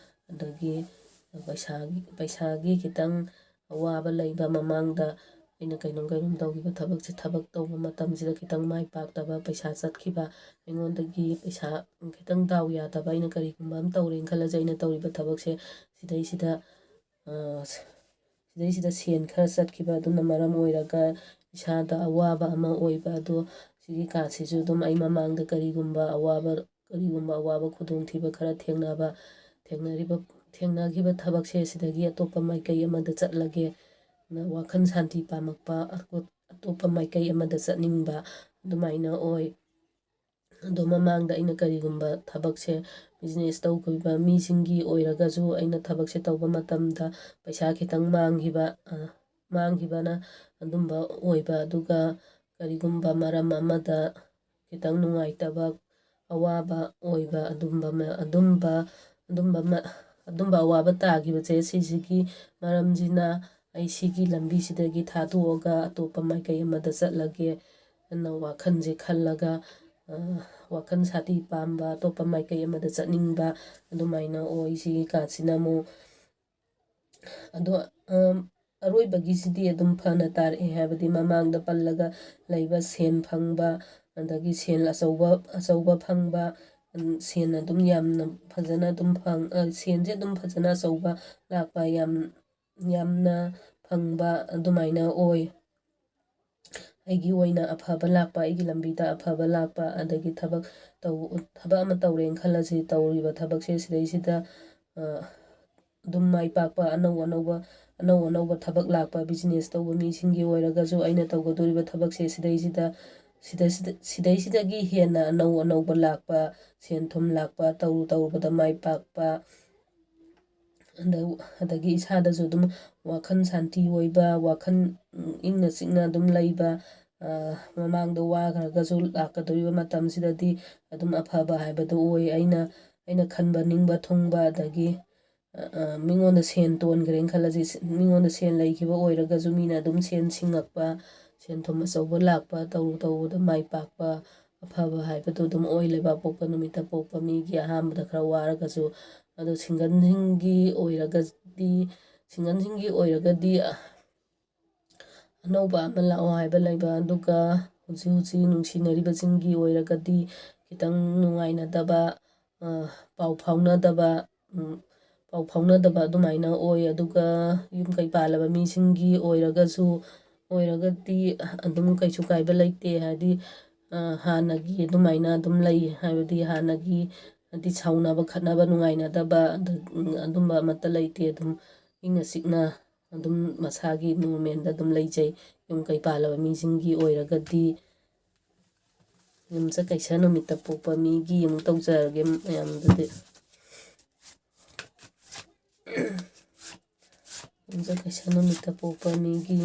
ꯑꯗꯒꯤ ꯄꯩꯁꯥꯒꯤ, ꯄꯩꯁꯥꯒꯤ ꯈꯤꯇꯪ ꯑꯋꯥꯕ ꯂꯩꯕ, ꯃꯃꯥꯡꯗ ꯑꯩꯅ ꯀꯩꯅꯣꯝ ꯀꯩꯅꯣꯝ ꯇꯧꯈꯤꯕ ꯊꯕꯛꯁꯦ, ꯊꯕꯛ ꯇꯧꯕ ꯃꯇꯝꯁꯤꯗ ꯈꯤꯇꯪ ꯃꯥꯏ ꯄꯥꯛꯇꯕ, ꯄꯩꯁꯥ ꯆꯠꯈꯤꯕ, ꯑꯩꯉꯣꯟꯗꯒꯤ ꯄꯩꯁꯥ ꯈꯤꯇꯪ ꯗꯥꯎ ꯌꯥꯗꯕ, ꯑꯩꯅ ꯀꯔꯤꯒꯨꯝꯕ ꯑꯃ ꯇꯧꯔꯦꯅ ꯈꯜꯂꯁꯦ, ꯑꯩꯅ ꯇꯧꯔꯤꯕ ꯊꯕꯛꯁꯦ ꯁꯤꯗꯩꯁꯤꯗ, ꯑ, ꯁꯤꯗꯩꯁꯤꯗ ꯁꯦꯟ ꯈꯔ ꯆꯠꯈꯤꯕ, ꯑꯗꯨꯅ ꯃꯔꯝ ꯑꯣꯏꯔꯒ ꯏꯁꯥꯗ ꯑꯋꯥꯕ ꯑꯃ ꯑꯣꯏꯕ꯫ ꯑꯗꯣ ꯁꯤꯒꯤ ꯀꯥꯔꯠꯁꯤꯁꯨ ꯑꯗꯨꯝ ꯑꯩ ꯃꯃꯥꯡꯗ ꯀꯔꯤꯒꯨꯝꯕ ꯑꯋꯥꯕ, ꯀꯔꯤꯒꯨꯝꯕ ꯑꯋꯥꯕ ꯈꯨꯗꯣꯡꯊꯤꯕ ꯈꯔ ꯊꯦꯡꯅꯕ, ꯊꯦꯡꯅꯔꯤꯕ, ꯊꯦꯡꯅꯈꯤꯕ ꯊꯕꯛꯁꯦ ꯁꯤꯗꯒꯤ ꯑꯇꯣꯞꯄ ꯃꯥꯏꯀꯩ ꯑꯃꯗ ꯆꯠꯂꯒꯦ ꯅ ꯋꯥꯈꯜ ꯁꯥꯟꯇꯤ ꯄꯥꯝꯃꯛꯄ, ꯑꯇꯣꯞ-, ꯑꯇꯣꯞꯄ ꯃꯥꯏꯀꯩ ꯑꯃꯗ ꯆꯠꯅꯤꯡꯕ, ꯑꯗꯨꯃꯥꯏꯅ ꯑꯣꯏ꯫ ꯑꯗꯣ ꯃꯃꯥꯡꯗ ꯑꯩꯅ ꯀꯔꯤꯒꯨꯝꯕ ꯊꯕꯛꯁꯦ, ꯕꯤꯖꯤꯅꯦꯁ ꯇꯧꯈꯤꯕ ꯃꯤꯁꯤꯡꯒꯤ ꯑꯣꯏꯔꯒꯁꯨ, ꯑꯩꯅ ꯊꯕꯛꯁꯦ ꯇꯧꯕ ꯃꯇꯝꯗ ꯄꯩꯁꯥ ꯈꯤꯇꯪ ꯃꯥꯡꯈꯤꯕ, ꯑ, ꯃꯥꯡꯈꯤꯕꯅ ꯑꯗꯨꯝꯕ ꯑꯣꯏꯕ, ꯑꯗꯨꯒ ꯀꯔꯤꯒꯨꯝꯕ ꯃꯔꯝ ꯑꯃꯗ ꯈꯤꯇꯪ ꯅꯨꯡꯉꯥꯏꯇꯕ, ꯑꯋꯥꯕ ꯑꯣꯏꯕ, ꯑꯗꯨꯝꯕ ꯃ-, ꯑꯗꯨꯝꯕ, ꯑꯗꯨꯝꯕ ꯃ-, ꯑꯗꯨꯝꯕ ꯑꯋꯥꯕ ꯇꯥꯈꯤꯕꯁꯦ, ꯁꯤꯁꯤꯒꯤ ꯃꯔꯝꯁꯤꯅ ꯑꯩ ꯁꯤꯒꯤ ꯂꯝꯕꯤꯁꯤꯗꯒꯤ ꯊꯥꯗꯣꯛꯑꯒ ꯑꯇꯣꯞꯄ ꯃꯥꯏꯀꯩ ꯑꯃꯗ ꯆꯠꯂꯒꯦ ꯑꯅ ꯋꯥꯈꯜꯁꯦ ꯈꯜꯂꯒ, ꯑ, ꯋꯥꯈꯜ ꯁꯥꯟꯇꯤ ꯄꯥꯝꯕ, ꯑꯇꯣꯞꯄ ꯃꯥꯏꯀꯩ ꯑꯃꯗ ꯆꯠꯅꯤꯡꯕ, ꯑꯗꯨꯃꯥꯏꯅ ꯑꯣꯏ꯫ ꯁꯤꯒꯤ ꯀꯥꯔꯠꯁꯤꯅ ꯑꯃꯨꯛ, ꯑꯗꯣ, ꯑꯝ, ꯑꯔꯣꯏꯕꯒꯤꯁꯤꯗꯤ ꯑꯗꯨꯝ ꯐꯅ ꯇꯥꯔꯛꯑꯦ, ꯍꯥꯏꯕꯗꯤ ꯃꯃꯥꯡꯗ ꯄꯜꯂꯒ ꯂꯩꯕ ꯁꯦꯟ ꯐꯪꯕ, ꯑꯗꯒꯤ ꯁꯦꯟ ꯑꯆꯧꯕ, ꯑꯆꯧꯕ ꯐꯪꯕ, ꯎꯝ, ꯁꯦꯟ ꯑꯗꯨꯝ ꯌꯥꯝꯅ ꯐꯖꯅ ꯑꯗꯨꯝ ꯐꯪ-, ꯑ, ꯁꯦꯟꯁꯦ ꯑꯗꯨꯝ ꯐꯖꯅ ꯑꯆꯧꯕ ꯂꯥꯛꯄ, ꯌꯥꯝ, ꯌꯥꯝꯅ ꯐꯪꯕ ꯑꯗꯨꯃꯥꯏꯅ ꯑꯣꯏ꯫ ꯑꯩꯒꯤ ꯑꯣꯏꯅ ꯑꯐꯕ ꯂꯥꯛꯄ, ꯑꯩꯒꯤ ꯂꯝꯕꯤꯗ ꯑꯐꯕ ꯂꯥꯛꯄ, ꯑꯗꯒꯤ ꯊꯕꯛ ꯇꯧ-, ꯊꯕꯛ ꯑꯃ ꯇꯧꯔꯦꯅ ꯈꯜꯂꯁꯤ, ꯇꯧꯔꯤꯕ ꯊꯕꯛꯁꯦ ꯁꯤꯗꯩꯁꯤꯗ, ꯑ, ꯑꯗꯨꯝ ꯃꯥꯏ ꯄꯥꯛꯄ, ꯑꯅꯧ ꯑꯅꯧꯕ, ꯑꯅꯧ ꯑꯅꯧꯕ ꯊꯕꯛ ꯂꯥꯛꯄ, ꯕꯤꯖꯤꯅꯦꯁ ꯇꯧꯕ ꯃꯤꯁꯤꯡꯒꯤ ꯑꯣꯏꯔꯒꯁꯨ, ꯑꯩꯅ ꯇꯧꯒꯗꯧꯔꯤꯕ ꯊꯕꯛꯁꯦ ꯁꯤꯗꯩꯁꯤꯗ, ꯁꯤꯗꯩꯁꯤꯗ, ꯁꯤꯗꯩꯁꯤꯗꯒꯤ ꯍꯦꯟꯅ ꯑꯅꯧ ꯑꯅꯧꯕ ꯂꯥꯛꯄ, ꯁꯦꯟ ꯊꯨꯝ ꯂꯥꯛꯄ, ꯇꯧꯔꯨ ꯇꯧꯔꯨꯕꯗ ꯃꯥꯏ ꯄꯥꯛꯄ, ꯑꯗ-, ꯑꯗꯒꯤ ꯏꯁꯥꯗꯁꯨ ꯑꯗꯨꯝ ꯋꯥꯈꯜ ꯁꯥꯟꯇꯤ ꯑꯣꯏꯕ, ꯋꯥꯈꯜ, ꯎꯝ, ꯏꯪꯅ ꯆꯤꯛꯅ ꯑꯗꯨꯝ ꯂꯩꯕ, ꯑ, ꯃꯃꯥꯡꯗ ꯋꯥꯈ꯭ꯔꯒꯁꯨ ꯂꯥꯛꯀꯗꯧꯔꯤꯕ ꯃꯇꯝꯁꯤꯗꯗꯤ ꯑꯗꯨꯝ ꯑꯐꯕ ꯍꯥꯏꯕꯗꯨ ꯑꯣꯏ꯫ ꯑꯩꯅ, ꯑꯩꯅ ꯈꯟꯕ ꯅꯤꯡꯕ ꯊꯨꯡꯕ, ꯑꯗꯒꯤ, ꯑ, ꯑ, ꯃꯤꯉꯣꯟꯗ ꯁꯦꯟ ꯇꯣꯟꯈ꯭ꯔꯦꯅ ꯈꯜꯂꯁꯤ, ꯁ-, ꯃꯤꯉꯣꯟꯗ ꯁꯦꯟ ꯂꯩꯈꯤꯕ ꯑꯣꯏꯔꯒꯁꯨ ꯃꯤꯅ ꯑꯗꯨꯝ ꯁꯦꯟ ꯁꯤꯡꯉꯛꯄ, ꯁꯦꯟ ꯊꯨꯝ ꯑꯆꯧꯕ ꯂꯥꯛꯄ, ꯇꯧꯔꯨ ꯇꯧꯔꯨꯕꯗ ꯃꯥꯏ ꯄꯥꯛꯄ, ꯑꯐꯕ ꯍꯥꯏꯕꯗꯨ ꯑꯗꯨꯝ ꯑꯣꯏ꯫ ꯂꯩꯕꯥꯛꯄꯣꯛꯄ ꯅꯨꯃꯤꯠꯇ ꯄꯣꯛꯄ ꯃꯤꯒꯤ ꯑꯍꯥꯟꯕꯗ ꯈꯔ ꯋꯥꯔꯒꯁꯨ, ꯑꯗꯣ ꯁꯤꯡꯒꯜꯁꯤꯡꯒꯤ ꯑꯣꯏꯔꯒꯗꯤ, ꯁꯤꯡꯒꯜꯁꯤꯡꯒꯤ ꯑꯣꯏꯔꯒꯗꯤ, ꯑ, ꯑꯅꯧꯕ ꯑꯃ ꯂꯥꯛꯑꯣ ꯍꯥꯏꯕ ꯂꯩꯕ, ꯑꯗꯨꯒ ꯍꯧꯖꯤꯛ ꯍꯧꯖꯤꯛ ꯅꯨꯡꯁꯤꯅꯔꯤꯕꯁꯤꯡꯒꯤ ꯑꯣꯏꯔꯒꯗꯤ ꯈꯤꯇꯪ ꯅꯨꯡꯉꯥꯏꯅꯗꯕ, ꯑ, ꯄꯥꯎ ꯐꯥꯎꯅꯗꯕ, ꯎꯝ, ꯄꯥꯎ ꯐꯥꯎꯅꯗꯕ ꯑꯗꯨꯃꯥꯏꯅ ꯑꯣꯏ꯫ ꯑꯗꯨꯒ ꯌꯨꯝ ꯀꯩ ꯄꯥꯜꯂꯕ ꯃꯤꯁꯤꯡꯒꯤ ꯑꯣꯏꯔꯒꯁꯨ, ꯑꯣꯏꯔꯒꯗꯤ ꯑꯗꯨꯝ ꯀꯩꯁꯨ ꯀꯥꯏꯕ ꯂꯩꯇꯦ꯫ ꯍꯥꯏꯗꯤ, ꯑ, ꯍꯥꯟꯅꯒꯤ ꯑꯗꯨꯃꯥꯏꯅ ꯑꯗꯨꯝ ꯂꯩ꯫ ꯍꯥꯏꯕꯗꯤ ꯍꯥꯟꯅꯒꯤ, ꯍꯥꯏꯗꯤ ꯁꯥꯎꯅꯕ ꯈꯠꯅꯕ ꯅꯨꯡꯉꯥꯏꯅꯗꯕ ꯑꯗꯨ-, ꯑꯗꯨꯝꯕ ꯑꯃꯠꯇ ꯂꯩꯇꯦ꯫ ꯑꯗꯨꯝ ꯏꯪꯅ ꯆꯤꯛꯅ ꯑꯗꯨꯝ ꯃꯁꯥꯒꯤ ꯅꯣꯔꯃꯦꯜꯗ ꯑꯗꯨꯝ ꯂꯩꯖꯩ꯫ ꯌꯨꯝ ꯀꯩ ꯄꯥꯜꯂꯕ ꯃꯤꯁꯤꯡꯒꯤ ꯑꯣꯏꯔꯒꯗꯤ, ꯌꯨꯝꯁꯀꯩꯁ ꯅꯨꯃꯤꯠꯇ ꯄꯣꯛꯄ ꯃꯤꯒꯤ ꯑꯃꯨꯛ ꯇꯧꯖꯔꯒꯦ ꯃꯌꯥꯝꯗꯨꯗꯤ꯫ ꯌꯨꯝꯁꯀꯩꯁ ꯅꯨꯃꯤꯠꯇ ꯄꯣꯛꯄ ꯃꯤꯒꯤ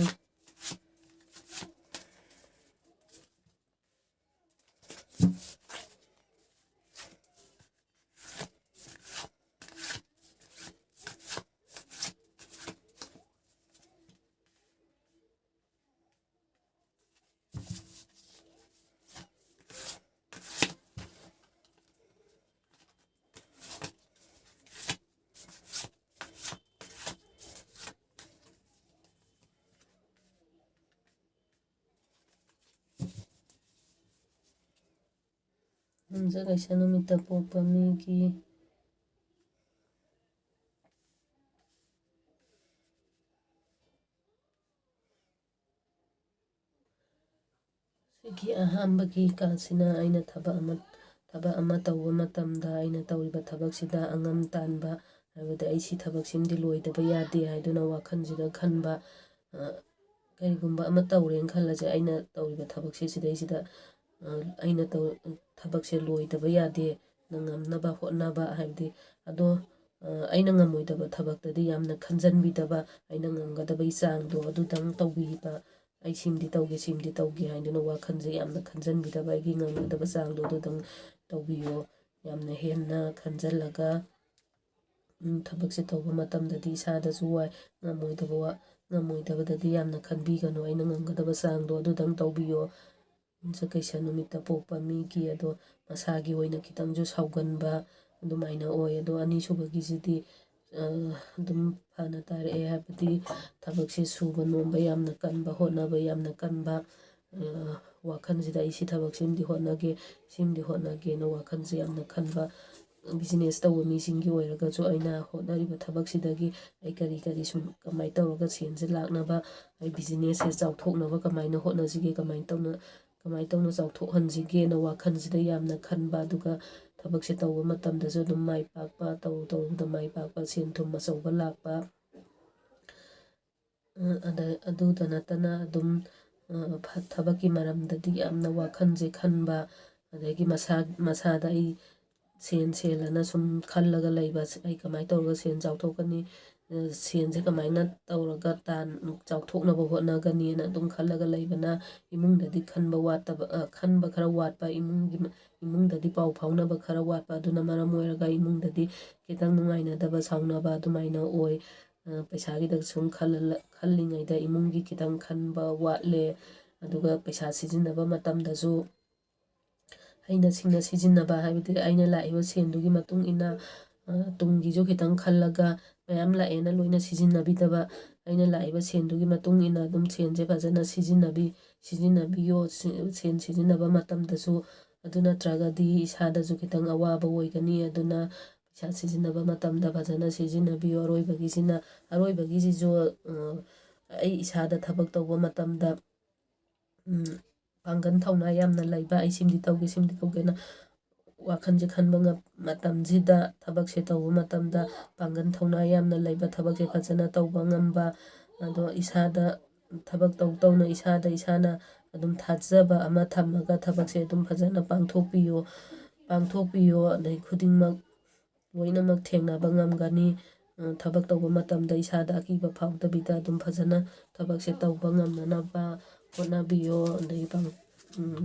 ꯌꯨꯝꯁꯀꯩꯁ ꯅꯨꯃꯤꯠꯇ ꯄꯣꯛꯄ ꯃꯤꯒꯤ ꯁꯤꯒꯤ ꯑꯍꯥꯟꯕꯒꯤ ꯀꯥꯁꯤꯅ ꯑꯩꯅ ꯊꯕꯛ ꯑꯃ, ꯊꯕꯛ ꯑꯃ ꯇꯧꯕ ꯃꯇꯝꯗ ꯑꯩꯅ ꯇꯧꯔꯤꯕ ꯊꯕꯛꯁꯤꯗ ꯑꯉꯝ ꯇꯥꯟꯕ, ꯍꯥꯏꯕꯗꯤ ꯑꯩ ꯁꯤ ꯊꯕꯛꯁꯤꯃꯗꯤ ꯂꯣꯏꯗꯕ ꯌꯥꯗꯦ ꯍꯥꯏꯗꯨꯅ ꯋꯥꯈꯜꯁꯤꯗ ꯈꯟꯕ, ꯑ, ꯀꯔꯤꯒꯨꯝꯕ ꯑꯃ ꯇꯧꯔꯦꯅ ꯈꯜꯂꯁꯦ, ꯑꯩꯅ ꯇꯧꯔꯤꯕ ꯊꯕꯛꯁꯦ ꯁꯤꯗꯩꯁꯤꯗ, ꯑ, ꯑꯩꯅ ꯇꯧ-, ꯊꯕꯛꯁꯦ ꯂꯣꯏꯗꯕ ꯌꯥꯗꯦ, ꯅꯪ ꯉꯝꯅꯕ ꯍꯣꯠꯅꯕ ꯍꯥꯏꯕꯗꯤ, ꯑꯗꯣ ꯑꯩꯅ ꯉꯝꯃꯣꯏꯗꯕ ꯊꯕꯛꯇꯗꯤ ꯌꯥꯝꯅ ꯈꯟꯖꯟꯕꯤꯗꯕ, ꯑꯩꯅ ꯉꯝꯒꯗꯕꯒꯤ ꯆꯥꯡꯗꯣ ꯑꯗꯨꯗꯪ ꯇꯧꯕꯤꯕ꯫ ꯑꯩ ꯁꯤꯃꯗꯤ ꯇꯧꯒꯦ, ꯁꯤꯃꯗꯤ ꯇꯧꯒꯦ ꯍꯥꯏꯗꯨꯅ ꯋꯥꯈꯜꯁꯦ ꯌꯥꯝꯅ ꯈꯟꯖꯟꯕꯤꯗꯕ, ꯑꯩꯒꯤ ꯉꯝꯒꯗꯕ ꯆꯥꯡꯗꯣ ꯑꯗꯨꯗꯪ ꯇꯧꯕꯤꯌꯣ꯫ ꯌꯥꯝꯅ ꯍꯦꯟꯅ ꯈꯟꯖꯜꯂꯒ ꯊꯕꯛꯁꯦ ꯇꯧꯕ ꯃꯇꯝꯗꯗꯤ ꯏꯁꯥꯗꯁꯨ ꯋꯥꯏ, ꯉꯝꯃꯣꯏꯗꯕ ꯋꯥ-, ꯉꯝꯃꯣꯏꯗꯕꯗꯗꯤ ꯌꯥꯝꯅ ꯈꯟꯕꯤꯒꯅꯨ꯫ ꯑꯩꯅ ꯉꯝꯒꯗꯕ ꯆꯥꯡꯗꯣ ꯑꯗꯨꯗꯪ ꯇꯧꯕꯤꯌꯣ꯫ ꯌꯨꯝꯁꯀꯩꯁ ꯅꯨꯃꯤꯠꯇ ꯄꯣꯛꯄ ꯃꯤꯒꯤ ꯑꯗꯣ ꯃꯁꯥꯒꯤ ꯑꯣꯏꯅ ꯈꯤꯇꯪꯁꯨ ꯁꯥꯎꯒꯟꯕ ꯑꯗꯨꯃꯥꯏꯅ ꯑꯣꯏ꯫ ꯑꯗꯣ ꯑꯅꯤꯁꯨꯕꯒꯤꯁꯤꯗꯤ ꯑꯗꯨꯝ ꯐꯅ ꯇꯥꯔꯛꯑꯦ, ꯍꯥꯏꯕꯗꯤ ꯊꯕꯛꯁꯦ ꯁꯨꯕ ꯅꯣꯝꯕ ꯌꯥꯝꯅ ꯀꯟꯕ, ꯍꯣꯠꯅꯕ ꯌꯥꯝꯅ ꯀꯟꯕ꯫ ꯋꯥꯈꯜꯁꯤꯗ ꯑꯩ ꯁꯤ ꯊꯕꯛꯁꯤꯃꯗꯤ ꯍꯣꯠꯅꯒꯦ, ꯁꯤꯃꯗꯤ ꯍꯣꯠꯅꯒꯦꯅ ꯋꯥꯈꯜꯁꯦ ꯌꯥꯝꯅ ꯈꯟꯕ꯫ ꯕꯤꯖꯤꯅꯦꯁ ꯇꯧꯕ ꯃꯤꯁꯤꯡꯒꯤ ꯑꯣꯏꯔꯒꯁꯨ ꯑꯩꯅ ꯍꯣꯠꯅꯔꯤꯕ ꯊꯕꯛꯁꯤꯗꯒꯤ ꯑꯩ ꯀꯔꯤ ꯀꯔꯤ ꯁꯨꯝ ꯀꯃꯥꯏꯅ ꯇꯧꯔꯒ ꯁꯦꯟꯁꯦ ꯂꯥꯛꯅꯕ, ꯑꯩ ꯕꯤꯖꯤꯅꯦꯁꯁꯦ ꯆꯥꯎꯊꯣꯛꯅꯕ ꯀꯃꯥꯏꯅ ꯍꯣꯠꯅꯁꯤꯒꯦ, ꯀꯃꯥꯏꯅ ꯇꯧꯅ, ꯀꯃꯥꯏꯅ ꯇꯧꯅ ꯆꯥꯎꯊꯣꯛꯍꯟꯁꯤꯒꯦꯅ ꯋꯥꯈꯜꯁꯤꯗ ꯌꯥꯝꯅ ꯈꯟꯕ꯫ ꯑꯗꯨꯒ ꯊꯕꯛꯁꯦ ꯇꯧꯕ ꯃꯇꯝꯗꯁꯨ ꯑꯗꯨꯝ ꯃꯥꯏ ꯄꯥꯛꯄ, ꯇꯧꯔꯨ ꯇꯧꯔꯨꯕꯗ ꯃꯥꯏ ꯄꯥꯛꯄ, ꯁꯦꯟ ꯊꯨꯝ ꯑꯆꯧꯕ ꯂꯥꯛꯄ꯫ ꯑꯗ, ꯑꯗꯨꯗ ꯅꯠꯇꯅ ꯑꯗꯨꯝ ꯊꯕꯛꯀꯤ ꯃꯔꯝꯗꯗꯤ ꯌꯥꯝꯅ ꯋꯥꯈꯜꯁꯦ ꯈꯟꯕ, ꯑꯗꯒꯤ ꯃꯁꯥ, ꯃꯁꯥꯗ ꯑꯩ ꯁꯦꯟ, ꯁꯦꯜ ꯑꯅ ꯁꯨꯝ ꯈꯜꯂꯒ ꯂꯩꯕ, ꯑꯩ ꯀꯃꯥꯏꯅ ꯇꯧꯔꯒ ꯁꯦꯟ ꯆꯥꯎꯊꯣꯛꯀꯅꯤ, ꯁꯦꯟꯁꯦ ꯀꯃꯥꯏꯅ ꯇꯧꯔꯒ ꯇꯥꯟ-, ꯆꯥꯎꯊꯣꯛꯅꯕ ꯍꯣꯠꯅꯒꯅꯤꯅ ꯑꯗꯨꯝ ꯈꯜꯂꯒ ꯂꯩꯕꯅ ꯏꯃꯨꯡꯗꯗꯤ ꯈꯟꯕ ꯋꯥꯠꯇꯕ, ꯈꯟꯕ ꯈꯔ ꯋꯥꯠꯄ, ꯏꯃꯨꯡꯒꯤ, ꯏꯃꯨꯡꯗꯗꯤ ꯄꯥꯎ ꯐꯥꯎꯅꯕ ꯈꯔ ꯋꯥꯠꯄ, ꯑꯗꯨꯅ ꯃꯔꯝ ꯑꯣꯏꯔꯒ ꯏꯃꯨꯡꯗꯗꯤ ꯈꯤꯇꯪ ꯅꯨꯡꯉꯥꯏꯅꯗꯕ, ꯁꯥꯎꯅꯕ ꯑꯗꯨꯃꯥꯏꯅ ꯑꯣꯏ꯫ ꯄꯩꯁꯥꯒꯤꯗ ꯁꯨꯝ ꯈꯜꯂ-, ꯈꯜꯂꯤꯉꯩꯗ ꯏꯃꯨꯡꯒꯤ ꯈꯤꯇꯪ ꯈꯟꯕ ꯋꯥꯠꯂꯦ꯫ ꯑꯗꯨꯒ ꯄꯩꯁꯥ ꯁꯤꯖꯤꯟꯅꯕ ꯃꯇꯝꯗꯁꯨ ꯍꯩꯅ ꯁꯤꯡꯅ ꯁꯤꯖꯤꯟꯅꯕ, ꯍꯥꯏꯕꯗꯤ ꯑꯩꯅ ꯂꯥꯛꯏꯕ ꯁꯦꯟꯗꯨꯒꯤ ꯃꯇꯨꯡ ꯏꯟꯅ, ꯇꯨꯡꯒꯤꯁꯨ ꯈꯤꯇꯪ ꯈꯜꯂꯒ, ꯃꯌꯥꯝ ꯂꯥꯛꯑꯦꯅ ꯂꯣꯏꯅ ꯁꯤꯖꯤꯟꯅꯕꯤꯗꯕ, ꯑꯩꯅ ꯂꯥꯛꯏꯕ ꯁꯦꯟꯗꯨꯒꯤ ꯃꯇꯨꯡ ꯏꯟꯅ ꯑꯗꯨꯝ ꯁꯦꯟꯁꯦ ꯐꯖꯅ ꯁꯤꯖꯤꯟꯅꯕꯤ-, ꯁꯤꯖꯤꯟꯅꯕꯤꯌꯣ꯫ ꯁꯦ-, ꯁꯦꯟ ꯁꯤꯖꯤꯟꯅꯕ ꯃꯇꯝꯗꯁꯨ, ꯑꯗꯨ ꯅꯠꯇ꯭ꯔꯒꯗꯤ ꯏꯁꯥꯗꯁꯨ ꯈꯤꯇꯪ ꯑꯋꯥꯕ ꯑꯣꯏꯒꯅꯤ꯫ ꯑꯗꯨꯅ ꯄꯩꯁꯥ ꯁꯤꯖꯤꯟꯅꯕ ꯃꯇꯝꯗ ꯐꯖꯅ ꯁꯤꯖꯤꯟꯅꯕꯤꯌꯨ꯫ ꯑꯔꯣꯏꯕꯒꯤꯁꯤꯅ, ꯑꯔꯣꯏꯕꯒꯤꯁꯤꯁꯨ, ꯑ, ꯑꯩ ꯏꯁꯥꯗ ꯊꯕꯛ ꯇꯧꯕ ꯃꯇꯝꯗ, ꯎꯝ, ꯄꯥꯡꯒꯜ ꯊꯧꯅꯥ ꯌꯥꯝꯅ ꯂꯩꯕ, ꯑꯩ ꯁꯤꯃꯗꯤ ꯇꯧꯒꯦ, ꯁꯤꯃꯗꯤ ꯇꯧꯒꯦꯅ ꯋꯥꯈꯜꯁꯦ ꯈꯟꯕ ꯉꯝ-, ꯃꯇꯝꯁꯤꯗ, ꯊꯕꯛꯁꯦ ꯇꯧꯕ ꯃꯇꯝꯗ ꯄꯥꯡꯒꯜ ꯊꯧꯅꯥ ꯌꯥꯝꯅ ꯂꯩꯕ, ꯊꯕꯛꯁꯦ ꯐꯖꯅ ꯇꯧꯕ ꯉꯝꯕ, ꯑꯗꯣ ꯏꯁꯥꯗ ꯊꯕꯛ ꯇꯧ ꯇꯧꯅ ꯏꯁꯥꯗ ꯏꯁꯥꯅ ꯑꯗꯨꯝ ꯊꯥꯖꯕ ꯑꯃ ꯊꯝꯃꯒ ꯊꯕꯛꯁꯦ ꯑꯗꯨꯝ ꯐꯖꯅ ꯄꯥꯡꯊꯣꯛꯄꯤꯌꯨ, ꯄꯥꯡꯊꯣꯛꯄꯤꯌꯨ꯫ ꯑꯗꯩ ꯈꯨꯗꯤꯡꯃꯛ ꯂꯣꯏꯅꯃꯛ ꯊꯦꯡꯅꯕ ꯉꯝꯒꯅꯤ꯫ ꯊꯕꯛ ꯇꯧꯕ ꯃꯇꯝꯗ ꯏꯁꯥꯗ ꯑꯀꯤꯕ ꯐꯥꯎꯗꯕꯤꯗ ꯑꯗꯨꯝ ꯐꯖꯅ ꯊꯕꯛꯁꯦ ꯇꯧꯕ ꯉꯝꯅꯅꯕ ꯍꯣꯠꯅꯕꯤꯌꯣ꯫ ꯑꯗꯒꯤ ꯄꯥꯡ-,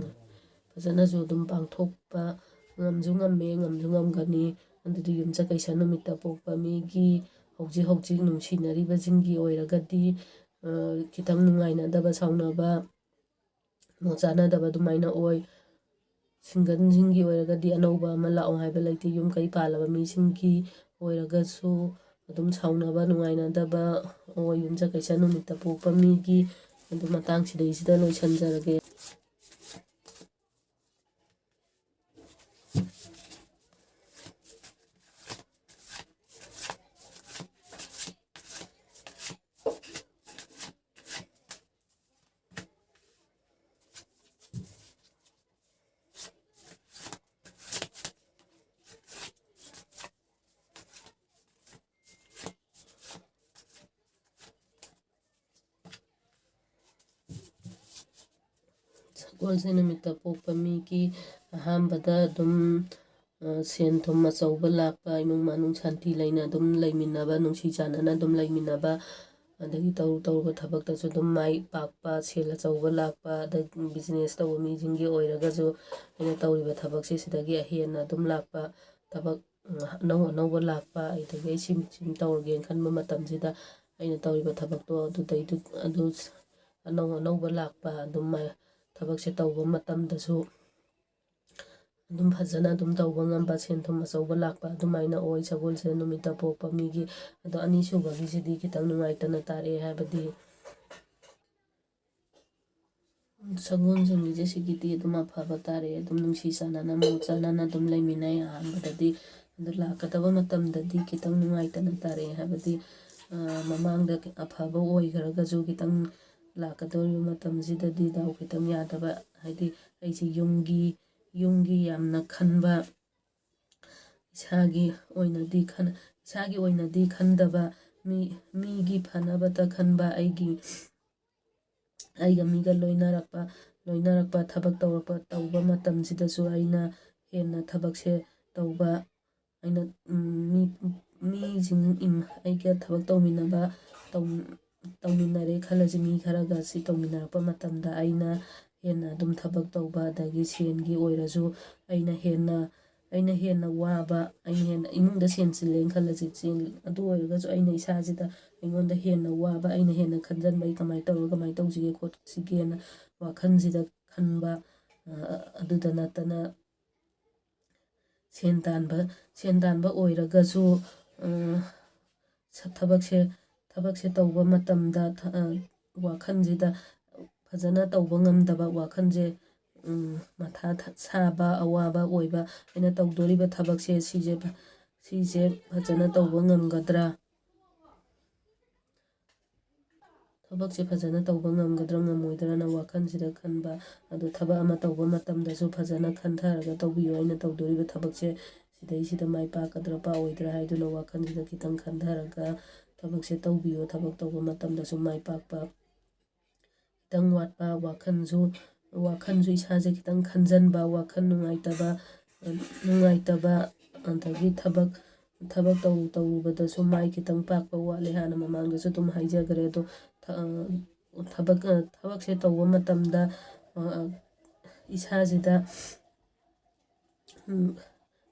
ꯐꯖꯅꯁꯨ ꯑꯗꯨꯝ ꯄꯥꯡꯊꯣꯛꯄ ꯉꯝꯁꯨ ꯉꯝꯃꯦ, ꯉꯝꯁꯨ ꯉꯝꯒꯅꯤ꯫ ꯑꯗꯨꯗꯤ ꯌꯨꯝꯁꯀꯩꯁ ꯅꯨꯃꯤꯠꯇ ꯄꯣꯛꯄ ꯃꯤꯒꯤ ꯍꯧꯖꯤꯛ ꯍꯧꯖꯤꯛ ꯅꯨꯡꯁꯤꯅꯔꯤꯕꯁꯤꯡꯒꯤ ꯑꯣꯏꯔꯒꯗꯤ, ꯈꯤꯇꯪ ꯅꯨꯡꯉꯥꯏꯅꯗꯕ, ꯁꯥꯎꯅꯕ, ꯃꯣꯠ ꯆꯥꯅꯗꯕ ꯑꯗꯨꯃꯥꯏꯅ ꯑꯣꯏ꯫ ꯁꯤꯡꯒꯜꯁꯤꯡꯒꯤ ꯑꯣꯏꯔꯒꯗꯤ ꯑꯅꯧꯕ ꯑꯃ ꯂꯥꯛꯑꯣ ꯍꯥꯏꯕ ꯂꯩꯇꯦ꯫ ꯌꯨꯝ ꯀꯩ ꯄꯥꯜꯂꯕ ꯃꯤꯁꯤꯡꯒꯤ ꯑꯣꯏꯔꯒꯁꯨ ꯑꯗꯨꯝ ꯁꯥꯎꯅꯕ, ꯅꯨꯡꯉꯥꯏꯅꯗꯕ ꯑꯣꯏ꯫ ꯌꯨꯝꯁꯀꯩꯁ ꯅꯨꯃꯤꯠꯇ ꯄꯣꯛꯄ ꯃꯤꯒꯤ ꯑꯗꯨ ꯃꯇꯥꯡꯁꯤꯗꯩꯁꯤꯗ ꯂꯣꯏꯁꯤꯟꯖꯔꯒꯦ꯫ ꯁꯒꯣꯜꯁꯦꯟ ꯅꯨꯃꯤꯠꯇ ꯄꯣꯛꯄ ꯃꯤꯒꯤ ꯑꯍꯥꯟꯕꯗ ꯑꯗꯨꯝ, ꯑ, ꯁꯦꯟ ꯊꯨꯝ ꯑꯆꯧꯕ ꯂꯥꯛꯄ, ꯏꯃꯨꯡ ꯃꯅꯨꯡ ꯁꯥꯟꯇꯤ ꯂꯩꯅ ꯑꯗꯨꯝ ꯂꯩꯃꯤꯟꯅꯕ, ꯅꯨꯡꯁꯤ ꯆꯥꯟꯅꯅ ꯑꯗꯨꯝ ꯂꯩꯃꯤꯟꯅꯕ, ꯑꯗꯒꯤ ꯇꯧꯔꯨ ꯇꯧꯔꯨꯕ ꯊꯕꯛꯇꯁꯨ ꯑꯗꯨꯝ ꯃꯥꯏ ꯄꯥꯛꯄ, ꯁꯦꯜ ꯑꯆꯧꯕ ꯂꯥꯛꯄ, ꯑꯗꯒꯤ business ꯇꯧꯕ ꯃꯤꯁꯤꯡꯒꯤ ꯑꯣꯏꯔꯒꯁꯨ ꯑꯩꯅ ꯇꯧꯔꯤꯕ ꯊꯕꯛꯁꯦ ꯁꯤꯗꯒꯤ ꯑꯍꯦꯟꯅ ꯑꯗꯨꯝ ꯂꯥꯛꯄ, ꯊꯕꯛ, ꯎꯝ, ꯑꯅꯧ ꯑꯅꯧꯕ ꯂꯥꯛꯄ, ꯑꯗꯒꯤ ꯑꯩ ꯁꯤ, ꯁꯤ ꯇꯧꯔꯒꯦꯅ ꯈꯟꯕ ꯃꯇꯝꯁꯤꯗ ꯑꯩꯅ ꯇꯧꯔꯤꯕ ꯊꯕꯛꯇꯣ ꯑꯗꯨꯗꯩꯗꯨ, ꯑꯗꯨ ꯑꯅꯧ ꯑꯅꯧꯕ ꯂꯥꯛꯄ, ꯑꯗꯨꯝ ꯃ-, ꯊꯕꯛꯁꯦ ꯇꯧꯕ ꯃꯇꯝꯗꯁꯨ ꯑꯗꯨꯝ ꯐꯖꯅ ꯑꯗꯨꯝ ꯇꯧꯕ ꯉꯝꯕ, ꯁꯦꯟ ꯊꯨꯝ ꯑꯆꯧꯕ ꯂꯥꯛꯄ ꯑꯗꯨꯃꯥꯏꯅ ꯑꯣꯏ ꯁꯒꯣꯜꯁꯦꯟ ꯅꯨꯃꯤꯠꯇ ꯄꯣꯛꯄ ꯃꯤꯒꯤ꯫ ꯑꯗꯣ ꯑꯅꯤꯁꯨꯕꯒꯤꯁꯤꯗꯤ ꯈꯤꯇꯪ ꯅꯨꯡꯉꯥꯏꯇꯅ ꯇꯥꯔꯛꯑꯦ, ꯍꯥꯏꯕꯗꯤ ꯁꯒꯣꯜꯁꯦꯟꯒꯤꯁꯦ ꯁꯤꯒꯤꯗꯤ ꯑꯗꯨꯝ ꯑꯐꯕ ꯇꯥꯔꯛꯑꯦ, ꯑꯗꯨꯝ ꯅꯨꯡꯁꯤ ꯆꯥꯟꯅꯅ, ꯃꯣꯠ ꯆꯥꯟꯅꯅ ꯑꯗꯨꯝ ꯂꯩꯃꯤꯟꯅꯩ ꯑꯍꯥꯟꯕꯗꯗꯤ꯫ ꯑꯗꯨ ꯂꯥꯛꯀꯗꯕ ꯃꯇꯝꯗꯗꯤ ꯈꯤꯇꯪ ꯅꯨꯡꯉꯥꯏꯇꯅ ꯇꯥꯔꯛꯑꯦ, ꯍꯥꯏꯕꯗꯤ, ꯑ, ꯃꯃꯥꯡꯗ ꯑꯐꯕ ꯑꯣꯏꯈ꯭ꯔꯒꯁꯨ ꯈꯤꯇꯪ ꯂꯥꯛꯀꯗꯧꯔꯤꯕ ꯃꯇꯝꯁꯤꯗꯗꯤ ꯗꯥꯎ ꯈꯤꯇꯪ ꯌꯥꯗꯕ, ꯍꯥꯏꯗꯤ ꯑꯩꯁꯦ ꯌꯨꯝꯒꯤ, ꯌꯨꯝꯒꯤ ꯌꯥꯝꯅ ꯈꯟꯕ, ꯏꯁꯥꯒꯤ ꯑꯣꯏꯅꯗꯤ ꯈꯟ-, ꯏꯁꯥꯒꯤ ꯑꯣꯏꯅꯗꯤ ꯈꯟꯗꯕ, ꯃꯤ, ꯃꯤꯒꯤ ꯐꯅꯕꯇ ꯈꯟꯕ, ꯑꯩꯒꯤ, ꯑꯩꯒ ꯃꯤꯒ ꯂꯣꯏꯅꯔꯛꯄ, ꯂꯣꯏꯅꯔꯛꯄ, ꯊꯕꯛ ꯇꯧꯔꯛꯄ, ꯇꯧꯕ ꯃꯇꯝꯁꯤꯗꯁꯨ ꯑꯩꯅ ꯍꯦꯟꯅ ꯊꯕꯛꯁꯦ ꯇꯧꯕ, ꯑꯩꯅ ꯎꯝ, ꯃꯤ ꯃꯤꯁꯤꯡ ꯏꯝ- ꯑꯩꯒ ꯊꯕꯛ ꯇꯧꯃꯤꯟꯅꯕ ꯇꯧ- ꯇꯧꯃꯤꯟꯅꯔꯦ ꯈꯜꯂꯁꯤ꯫ ꯃꯤ ꯈꯔꯒ ꯁꯤ ꯇꯧꯃꯤꯟꯅꯔꯛꯄ ꯃꯇꯝꯗ ꯑꯩꯅ ꯍꯦꯟꯅ ꯑꯗꯨꯝ ꯊꯕꯛ ꯇꯧꯕ, ꯑꯗꯒꯤ ꯁꯦꯟꯒꯤ ꯑꯣꯏꯔꯁꯨ ꯑꯩꯅ ꯍꯦꯟꯅ ꯑꯩꯅ ꯍꯦꯟꯅ ꯋꯥꯕ, ꯑꯩꯅ ꯍꯦꯟꯅ ꯏꯃꯨꯡꯗ ꯁꯦꯟ ꯆꯤꯜꯂꯦꯅ ꯈꯜꯂꯁꯤ꯫ ꯆꯦꯟ- ꯑꯗꯨ ꯑꯣꯏꯔꯒꯁꯨ ꯑꯩꯅ ꯏꯁꯥꯁꯤꯗ ꯑꯩꯉꯣꯟꯗ ꯍꯦꯟꯅ ꯋꯥꯕ, ꯑꯩꯅ ꯍꯦꯟꯅ ꯈꯟꯖꯟꯕ, ꯑꯩ ꯀꯃꯥꯏꯅ ꯇꯧꯔꯒ ꯀꯃꯥꯏꯅ ꯇꯧꯁꯤꯒꯦ ꯈꯣꯠꯁꯤꯒꯦꯅ ꯋꯥꯈꯜꯁꯤꯗ ꯈꯟꯕ꯫ ꯑ, ꯑꯗꯨꯗ ꯅꯠꯇꯅ ꯁꯦꯟ ꯇꯥꯟꯕ ꯁꯦꯟ ꯇꯥꯟꯕ ꯑꯣꯏꯔꯒꯁꯨ, ꯑ, ꯁ- ꯊꯕꯛꯁꯦ ꯊꯕꯛꯁꯦ ꯇꯧꯕ ꯃꯇꯝꯗ ꯊ- ꯑ, ꯋꯥꯈꯜꯁꯤꯗ ꯐꯖꯅ ꯇꯧꯕ ꯉꯝꯗꯕ, ꯋꯥꯈꯜꯁꯦ ꯎꯝ, ꯃꯊꯥ ꯊ- ꯁꯥꯕ, ꯑꯋꯥꯕ ꯑꯣꯏꯕ, ꯑꯩꯅ ꯇꯧꯗꯣꯔꯤꯕ ꯊꯕꯛꯁꯦ ꯁꯤꯁꯦ ꯐ- ꯁꯤꯁꯦ ꯐꯖꯅ ꯇꯧꯕ ꯉꯝꯒꯗ꯭ꯔꯥ, ꯊꯕꯛꯁꯦ ꯐꯖꯅ ꯇꯧꯕ ꯉꯝꯒꯗ꯭ꯔꯥ ꯉꯝꯃꯣꯏꯗ꯭ꯔꯥꯅ ꯋꯥꯈꯜꯁꯤꯗ ꯈꯟꯕ꯫ ꯑꯗꯨ ꯊꯕꯛ ꯑꯃ ꯇꯧꯕ ꯃꯇꯝꯗꯁꯨ ꯐꯖꯅ ꯈꯟꯊꯔꯒ ꯇꯧꯕꯤꯌꯨ꯫ ꯑꯩꯅ ꯇꯧꯗꯣꯔꯤꯕ ꯊꯕꯛꯁꯦ ꯁꯤꯗꯩꯁꯤꯗ ꯃꯥꯏ ꯄꯥꯛꯀꯗ꯭ꯔꯥ ꯄꯥꯛꯑꯣꯏꯗ꯭ꯔꯥ ꯍꯥꯏꯗꯨꯅ ꯋꯥꯈꯜꯁꯤꯗ ꯈꯤꯇꯪ ꯈꯟꯊꯔꯒ ꯊꯕꯛꯁꯦ ꯇꯧꯕꯤꯌꯨ꯫ ꯊꯕꯛ ꯇꯧꯕ ꯃꯇꯝꯗꯁꯨ ꯃꯥꯏ ꯄꯥꯛꯄ ꯈꯤꯇꯪ ꯋꯥꯠꯄ, ꯋꯥꯈꯜꯁꯨ ꯋꯥꯈꯜꯁꯨ ꯏꯁꯥꯁꯦ ꯈꯤꯇꯪ ꯈꯟꯖꯟꯕ, ꯋꯥꯈꯜ ꯅꯨꯡꯉꯥꯏꯇꯕ, ꯅꯨꯡꯉꯥꯏꯇꯕ, ꯑꯗꯒꯤ ꯊꯕꯛ ꯊꯕꯛ ꯇꯧ ꯇꯧꯔꯨꯕꯗꯁꯨ ꯃꯥꯏ ꯈꯤꯇꯪ ꯄꯥꯛꯄ ꯋꯥꯠꯂꯦ꯫ ꯍꯥꯟꯅ ꯃꯃꯥꯡꯗꯁꯨ ꯑꯗꯨꯝ ꯍꯥꯏꯖꯈ꯭ꯔꯦ꯫ ꯑꯗꯣ ꯊ- ꯊꯕꯛ ꯊꯕꯛꯁꯦ ꯇꯧꯕ ꯃꯇꯝꯗ ꯏꯁꯥꯁꯤꯗ ꯎꯝ,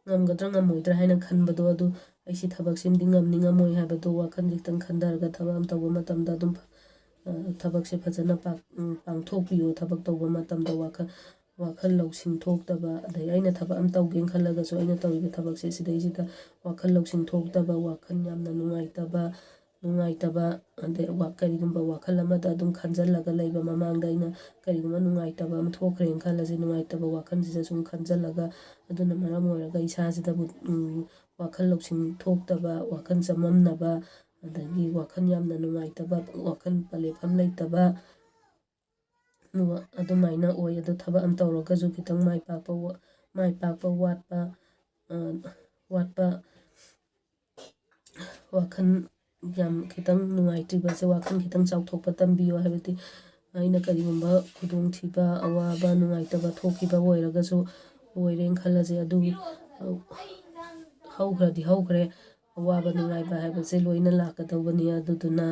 ꯉꯝꯒꯗ꯭ꯔꯥ ꯉꯝꯃꯣꯏꯗ꯭ꯔꯥ ꯍꯥꯏꯅ ꯈꯟꯕꯗꯣ, ꯑꯗꯨ ꯑꯩ ꯁꯤ ꯊꯕꯛꯁꯤꯃꯗꯤ ꯉꯝꯅꯤ ꯉꯝꯃꯣꯏ ꯍꯥꯏꯕꯗꯣ ꯋꯥꯈꯜꯁꯦ ꯈꯤꯇꯪ ꯈꯟꯊꯔꯒ ꯊꯕꯛ ꯑꯃ ꯇꯧꯕ ꯃꯇꯝꯗ ꯑꯗꯨꯝ, ꯑ, ꯊꯕꯛꯁꯦ ꯐꯖꯅ ꯄꯥꯡ-, ꯎꯝ, ꯄꯥꯡꯊꯣꯛꯄꯤꯌꯨ꯫ ꯊꯕꯛ ꯇꯧꯕ ꯃꯇꯝꯗ ꯋꯥꯈꯜ ꯋꯥꯈꯜ ꯂꯧꯁꯤꯡ ꯊꯣꯛꯇꯕ, ꯑꯗꯩ ꯑꯩꯅ ꯊꯕꯛ ꯑꯃ ꯇꯧꯒꯦꯅ ꯈꯜꯂꯒꯁꯨ ꯑꯩꯅ ꯇꯧꯔꯤꯕ ꯊꯕꯛꯁꯦ ꯁꯤꯗꯩꯁꯤꯗ ꯋꯥꯈꯜ ꯂꯧꯁꯤꯡ ꯊꯣꯛꯇꯕ, ꯋꯥꯈꯜ ꯌꯥꯝꯅ ꯅꯨꯡꯉꯥꯏꯇꯕ, ꯅꯨꯡꯉꯥꯏꯇꯕ, ꯑꯗꯩ ꯋꯥ-, ꯀꯔꯤꯒꯨꯝꯕ ꯋꯥꯈꯜ ꯑꯃꯗ ꯑꯗꯨꯝ ꯈꯟꯖꯜꯂꯒ ꯂꯩꯕ, ꯃꯃꯥꯡꯗ ꯑꯩꯅ ꯀꯔꯤꯒꯨꯝꯕ ꯅꯨꯡꯉꯥꯏꯇꯕ ꯑꯃ ꯊꯣꯛꯈ꯭ꯔꯦꯅ ꯈꯜꯂꯁꯤ, ꯅꯨꯡꯉꯥꯏꯇꯕ ꯋꯥꯈꯜꯁꯤꯗ ꯁꯨꯝ ꯈꯟꯖꯜꯂꯒ, ꯑꯗꯨꯅ ꯃꯔꯝ ꯑꯣꯏꯔꯒ ꯏꯁꯥꯁꯤꯗꯕꯨ, ꯎꯝ, ꯋꯥꯈꯜ ꯂꯧꯁꯤꯡ ꯊꯣꯛꯇꯕ, ꯋꯥꯈꯜ ꯆꯃꯝꯅꯕ, ꯑꯗꯒꯤ ꯋꯥꯈꯜ ꯌꯥꯝꯅ ꯅꯨꯡꯉꯥꯏꯇꯕ, ꯋꯥꯈꯜ ꯄꯂꯦꯐꯝ ꯂꯩꯇꯕ, ꯑꯗꯨꯃꯥꯏꯅ ꯑꯣꯏ꯫ ꯑꯗꯣ ꯊꯕꯛ ꯑꯃ ꯇꯧꯔꯒꯁꯨ ꯈꯤꯇꯪ ꯃꯥꯏ ꯄꯥꯛꯄ ꯋꯥ-, ꯃꯥꯏ ꯄꯥꯛꯄ ꯋꯥꯠꯄ, ꯑ, ꯋꯥꯠꯄ, ꯋꯥꯈꯜ ꯌꯥꯝ ꯈꯤꯇꯪ ꯅꯨꯡꯉꯥꯏꯇ꯭ꯔꯤꯕꯁꯦ ꯋꯥꯈꯜ ꯈꯤꯇꯪ ꯆꯥꯎꯊꯣꯛꯄ ꯇꯝꯕꯤꯌꯨ꯫ ꯍꯥꯏꯕꯗꯤ ꯑꯩꯅ ꯀꯔꯤꯒꯨꯝꯕ ꯈꯨꯗꯣꯡꯊꯤꯕ, ꯑꯋꯥꯕ, ꯅꯨꯡꯉꯥꯏꯇꯕ ꯊꯣꯛꯈꯤꯕ ꯑꯣꯏꯔꯒꯁꯨ, ꯑꯣꯏꯔꯦꯅ ꯈꯜꯂꯁꯦ, ꯑꯗꯨꯒꯤ, ꯑ, ꯍꯧꯈ꯭ꯔꯗꯤ ꯍꯧꯈ꯭ꯔꯦ, ꯑꯋꯥꯕ ꯅꯨꯡꯉꯥꯏꯕ ꯍꯥꯏꯕꯁꯦ ꯂꯣꯏꯅ ꯂꯥꯛꯀꯗꯧꯕꯅꯤ꯫ ꯑꯗꯨꯗꯨꯅ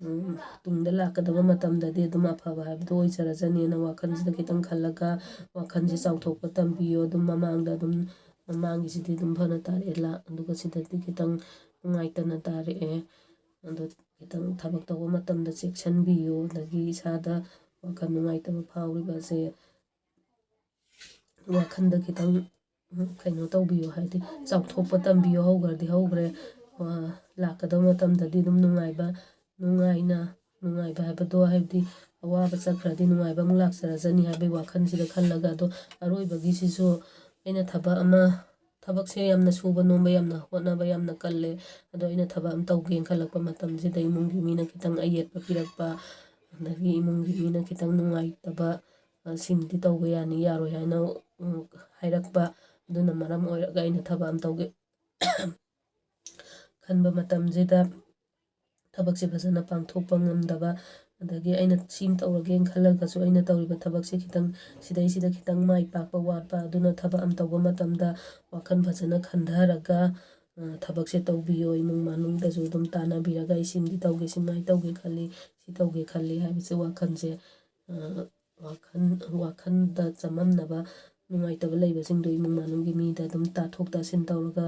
ꯎꯝ, ꯇꯨꯡꯗ ꯂꯥꯛꯀꯗꯕ ꯃꯇꯝꯗꯗꯤ ꯑꯗꯨꯝ ꯑꯐꯕ ꯍꯥꯏꯕꯗꯣ ꯑꯣꯏꯖꯔꯖꯅꯤꯅ ꯋꯥꯈꯜꯁꯤꯗ ꯈꯤꯇꯪ ꯈꯜꯂꯒ ꯋꯥꯈꯜꯁꯦ ꯆꯥꯎꯊꯣꯛꯄ ꯇꯝꯕꯤꯌꯣ꯫ ꯑꯗꯨꯝ ꯃꯃꯥꯡꯗ ꯑꯗꯨꯝ, ꯃꯃꯥꯡꯒꯤꯁꯤꯗꯤ ꯑꯗꯨꯝ ꯐꯅ ꯇꯥꯔꯛꯑꯦ, ꯂꯥ-, ꯑꯗꯨꯒ ꯁꯤꯗꯗꯤ ꯈꯤꯇꯪ ꯅꯨꯡꯉꯥꯏꯇꯅ ꯇꯥꯔꯛꯑꯦ꯫ ꯑꯗꯣ ꯈꯤꯇꯪ ꯊꯕꯛ ꯇꯧꯕ ꯃꯇꯝꯗ ꯆꯦꯛꯁꯤꯟꯕꯤꯌꯨ꯫ ꯑꯗꯒꯤ ꯏꯁꯥꯗ ꯋꯥꯈꯜ ꯅꯨꯡꯉꯥꯏꯇꯕ ꯐꯥꯎꯔꯤꯕꯁꯦ ꯋꯥꯈꯜꯗ ꯈꯤꯇꯪ, ꯎꯝ, ꯀꯩꯅꯣ ꯇꯧꯕꯤꯌꯨ, ꯍꯥꯏꯗꯤ ꯆꯥꯎꯊꯣꯛꯄ ꯇꯝꯕꯤꯌꯨ꯫ ꯍꯧꯈ꯭ꯔꯗꯤ ꯍꯧꯈ꯭ꯔꯦ, ꯑ, ꯂꯥꯛꯀꯗꯕ ꯃꯇꯝꯗꯗꯤ ꯑꯗꯨꯝ ꯅꯨꯡꯉꯥꯏꯕ, ꯅꯨꯡꯉꯥꯏꯅ, ꯅꯨꯡꯉꯥꯏꯕ ꯍꯥꯏꯕꯗꯣ, ꯍꯥꯏꯕꯗꯤ ꯑꯋꯥꯕ ꯆꯠꯈ꯭ꯔꯗꯤ ꯅꯨꯡꯉꯥꯏꯕ ꯑꯃꯨꯛ ꯂꯥꯛꯆꯔꯖꯅꯤ ꯍꯥꯏꯕꯒꯤ ꯋꯥꯈꯜꯁꯤꯗ ꯈꯜꯂꯒ, ꯑꯗꯣ ꯑꯔꯣꯏꯕꯒꯤꯁꯤꯁꯨ ꯑꯩꯅ ꯊꯕꯛ ꯑꯃ, ꯊꯕꯛꯁꯦ ꯌꯥꯝꯅ ꯁꯨꯕ ꯅꯣꯝꯕ, ꯌꯥꯝꯅ ꯍꯣꯠꯅꯕ ꯌꯥꯝꯅ ꯀꯜꯂꯦ꯫ ꯑꯗꯣ ꯑꯩꯅ ꯊꯕꯛ ꯑꯃ ꯇꯧꯒꯦꯅ ꯈꯜꯂꯛꯄ ꯃꯇꯝꯁꯤꯗ ꯏꯃꯨꯡꯒꯤ ꯃꯤꯅ ꯈꯤꯇꯪ ꯑꯌꯦꯠꯄ ꯄꯤꯔꯛꯄ, ꯑꯗꯒꯤ ꯏꯃꯨꯡꯒꯤ ꯃꯤꯅ ꯈꯤꯇꯪ ꯅꯨꯡꯉꯥꯏꯇꯕ, ꯑ, ꯁꯤꯃꯗꯤ ꯇꯧꯕ ꯌꯥꯅꯤ, ꯌꯥꯔꯣꯏ ꯍꯥꯏꯅ, ꯎꯝ, ꯍꯥꯏꯔꯛꯄ, ꯑꯗꯨꯅ ꯃꯔꯝ ꯑꯣꯏꯔꯒ ꯑꯩꯅ ꯊꯕꯛ ꯑꯃ ꯇꯧꯒꯦ ꯈꯟꯕ ꯃꯇꯝꯁꯤꯗ ꯊꯕꯛꯁꯦ ꯐꯖꯅ ꯄꯥꯡꯊꯣꯛꯄ ꯉꯝꯗꯕ, ꯑꯗꯒꯤ ꯑꯩꯅ ꯁꯤ ꯑꯃ ꯇꯧꯔꯒꯦꯅ ꯈꯜꯂꯒꯁꯨ ꯑꯩꯅ ꯇꯧꯔꯤꯕ ꯊꯕꯛꯁꯦ ꯈꯤꯇꯪ ꯁꯤꯗꯩꯁꯤꯗ ꯈꯤꯇꯪ ꯃꯥꯏ ꯄꯥꯛꯄ ꯋꯥꯠꯄ꯫ ꯑꯗꯨꯅ ꯊꯕꯛ ꯑꯃ ꯇꯧꯕ ꯃꯇꯝꯗ ꯋꯥꯈꯜ ꯐꯖꯅ ꯈꯟꯊꯔꯒ, ꯑ, ꯊꯕꯛꯁꯦ ꯇꯧꯕꯤꯌꯣ꯫ ꯏꯃꯨꯡ ꯃꯅꯨꯡꯗꯁꯨ ꯑꯗꯨꯝ ꯇꯥꯟꯅꯕꯤꯔꯒ, "ꯑꯩ ꯁꯤꯃꯗꯤ ꯇꯧꯒꯦ, ꯁꯤꯃꯥꯏꯅ ꯇꯧꯒꯦ ꯈꯜꯂꯤ, ꯁꯤ ꯇꯧꯒꯦ ꯈꯜꯂꯤ" ꯍꯥꯏꯕꯁꯦ ꯋꯥꯈꯜꯁꯦ, ꯑ, ꯋꯥꯈꯜ, ꯋꯥꯈꯜꯗ ꯆꯃꯝꯅꯕ, ꯅꯨꯡꯉꯥꯏꯇꯕ ꯂꯩꯕꯁꯤꯡꯗꯣ ꯏꯃꯨꯡ ꯃꯅꯨꯡꯒꯤ ꯃꯤꯗ ꯑꯗꯨꯝ ꯇꯥꯊꯣꯛ ꯇꯥꯁꯤꯟ ꯇꯧꯔꯒ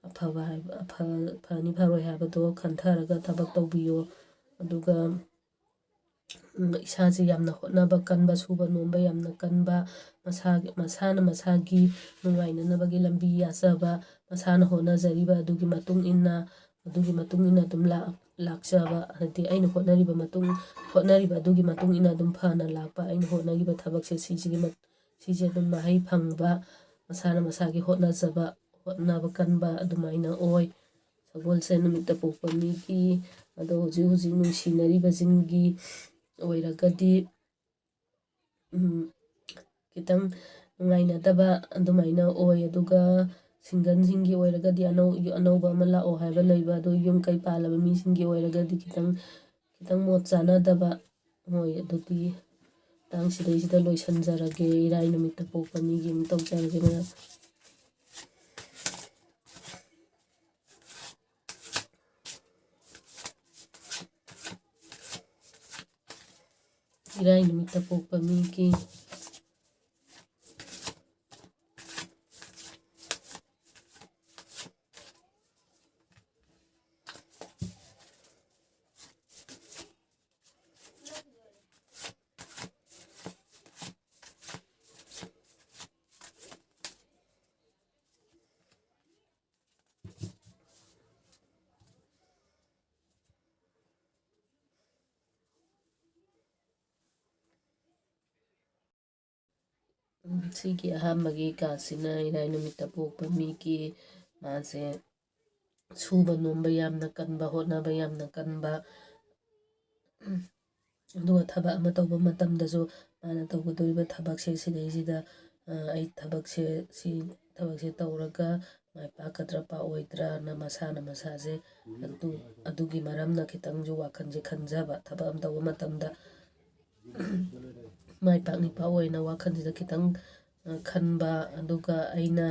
ꯑꯐꯕ ꯍꯥꯏꯕ, ꯑꯐ-, ꯐꯅꯤ ꯐꯔꯣꯏ ꯍꯥꯏꯕꯗꯣ ꯈꯟꯊꯔꯒ ꯊꯕꯛ ꯇꯧꯕꯤꯌꯣ꯫ ꯑꯗꯨꯒ, ꯎꯝ, ꯏꯁꯥꯁꯦ ꯌꯥꯝꯅ ꯍꯣꯠꯅꯕ ꯀꯟꯕ, ꯁꯨꯕ ꯅꯣꯝꯕ ꯌꯥꯝꯅ ꯀꯟꯕ, ꯃꯁꯥꯒꯤ, ꯃꯁꯥꯅ ꯃꯁꯥꯒꯤ ꯅꯨꯡꯉꯥꯏꯅꯅꯕꯒꯤ ꯂꯝꯕꯤ ꯌꯥꯖꯕ, ꯃꯁꯥꯅ ꯍꯣꯠꯅꯖꯔꯤꯕ ꯑꯗꯨꯒꯤ ꯃꯇꯨꯡ ꯏꯟꯅ, ꯑꯗꯨꯒꯤ ꯃꯇꯨꯡ ꯏꯟꯅ ꯑꯗꯨꯝ ꯂꯥꯛ-, ꯂꯥꯛꯆꯕ, ꯍꯥꯏꯗꯤ ꯑꯩꯅ ꯍꯣꯠꯅꯔꯤꯕ ꯃꯇꯨꯡ, ꯍꯣꯠꯅꯔꯤꯕ ꯑꯗꯨꯒꯤ ꯃꯇꯨꯡ ꯏꯟꯅ ꯑꯗꯨꯝ ꯐꯅ ꯂꯥꯛꯄ, ꯑꯩꯅ ꯍꯣꯠꯅꯈꯤꯕ ꯊꯕꯛꯁꯦ ꯁꯤꯁꯤꯒꯤ ꯃ-, ꯁꯤꯁꯦ ꯑꯗꯨꯝ ꯃꯍꯩ ꯐꯪꯕ, ꯃꯁꯥꯅ ꯃꯁꯥꯒꯤ ꯍꯣꯠꯅꯖꯕ, ꯍꯣꯠꯅꯕ ꯀꯟꯕ ꯑꯗꯨꯃꯥꯏꯅ ꯑꯣꯏ꯫ ꯁꯒꯣꯜꯁꯦꯟ ꯅꯨꯃꯤꯠꯇ ꯄꯣꯛꯄ ꯃꯤꯒꯤ, ꯑꯗꯣ ꯍꯧꯖꯤꯛ ꯍꯧꯖꯤꯛ ꯅꯨꯡꯁꯤꯅꯔꯤꯕꯁꯤꯡꯒꯤ ꯑꯣꯏꯔꯒꯗꯤ, ꯎꯝ, ꯈꯤꯇꯪ ꯅꯨꯡꯉꯥꯏꯅꯗꯕ ꯑꯗꯨꯃꯥꯏꯅ ꯑꯣꯏ꯫ ꯑꯗꯨꯒ ꯁꯤꯡꯒꯜꯁꯤꯡꯒꯤ ꯑꯣꯏꯔꯒꯗꯤ ꯑꯅꯧ-, ꯑꯅꯧꯕ ꯑꯃ ꯂꯥꯛꯑꯣ ꯍꯥꯏꯕ ꯂꯩꯕ, ꯑꯗꯣ ꯌꯨꯝ ꯀꯩ ꯄꯥꯜꯂꯕ ꯃꯤꯁꯤꯡꯒꯤ ꯑꯣꯏꯔꯒꯗꯤ ꯈꯤꯇꯪ, ꯈꯤꯇꯪ ꯃꯣꯠ ꯆꯥꯅꯗꯕ ꯑꯣꯏ꯫ ꯑꯗꯨꯗꯤ ꯃꯇꯥꯡ ꯁꯤꯗꯩꯁꯤꯗ ꯂꯣꯏꯁꯤꯟꯖꯔꯒꯦ꯫ ꯏꯔꯥꯏ ꯅꯨꯃꯤꯠꯇ ꯄꯣꯛꯄ ꯃꯤꯒꯤ ꯑꯃꯨꯛ ꯇꯧꯖꯔꯒꯦ ꯃꯌꯥꯝ꯫ ꯏꯔꯥꯏ ꯅꯨꯃꯤꯠꯇ ꯄꯣꯛꯄ ꯃꯤꯒꯤ꯫ ꯁꯤꯒꯤ ꯑꯍꯥꯟꯕꯒꯤ ꯀꯥꯔꯠꯁꯤꯅ ꯏꯔꯥꯏ ꯅꯨꯃꯤꯠꯇ ꯄꯣꯛꯄ ꯃꯤꯒꯤ, ꯃꯥꯁꯦ ꯁꯨꯕ ꯅꯣꯝꯕ ꯌꯥꯝꯅ ꯀꯟꯕ, ꯍꯣꯠꯅꯕ ꯌꯥꯝꯅ ꯀꯟꯕ, ꯑꯗꯨꯒ ꯊꯕꯛ ꯑꯃ ꯇꯧꯕ ꯃꯇꯝꯗꯁꯨ ꯃꯥꯅ ꯇꯧꯒꯗꯧꯔꯤꯕ ꯊꯕꯛꯁꯦ ꯁꯤꯗꯩꯁꯤꯗ, ꯑ, ꯑꯩ ꯊꯕꯛꯁꯦ, ꯁꯤ ꯊꯕꯛꯁꯦ ꯇꯧꯔꯒ ꯃꯥꯏ ꯄꯥꯛꯀꯗ꯭ꯔꯥ ꯄꯥꯛꯑꯣꯏꯗ꯭ꯔꯥꯅ ꯃꯁꯥꯅ ꯃꯁꯥꯁꯦ ꯑꯗꯨ, ꯑꯗꯨꯒꯤ ꯃꯔꯝꯅ ꯈꯤꯇꯪꯁꯨ ꯋꯥꯈꯜꯁꯦ ꯈꯟꯖꯕ, ꯊꯕꯛ ꯑꯃ ꯇꯧꯕ ꯃꯇꯝꯗ ꯃꯥꯏ ꯄꯥꯛꯅꯤ ꯄꯥꯛꯑꯣꯏꯅ ꯋꯥꯈꯜꯁꯤꯗ ꯈꯤꯇꯪ, ꯑ, ꯈꯟꯕ, ꯑꯗꯨꯒ ꯑꯩꯅ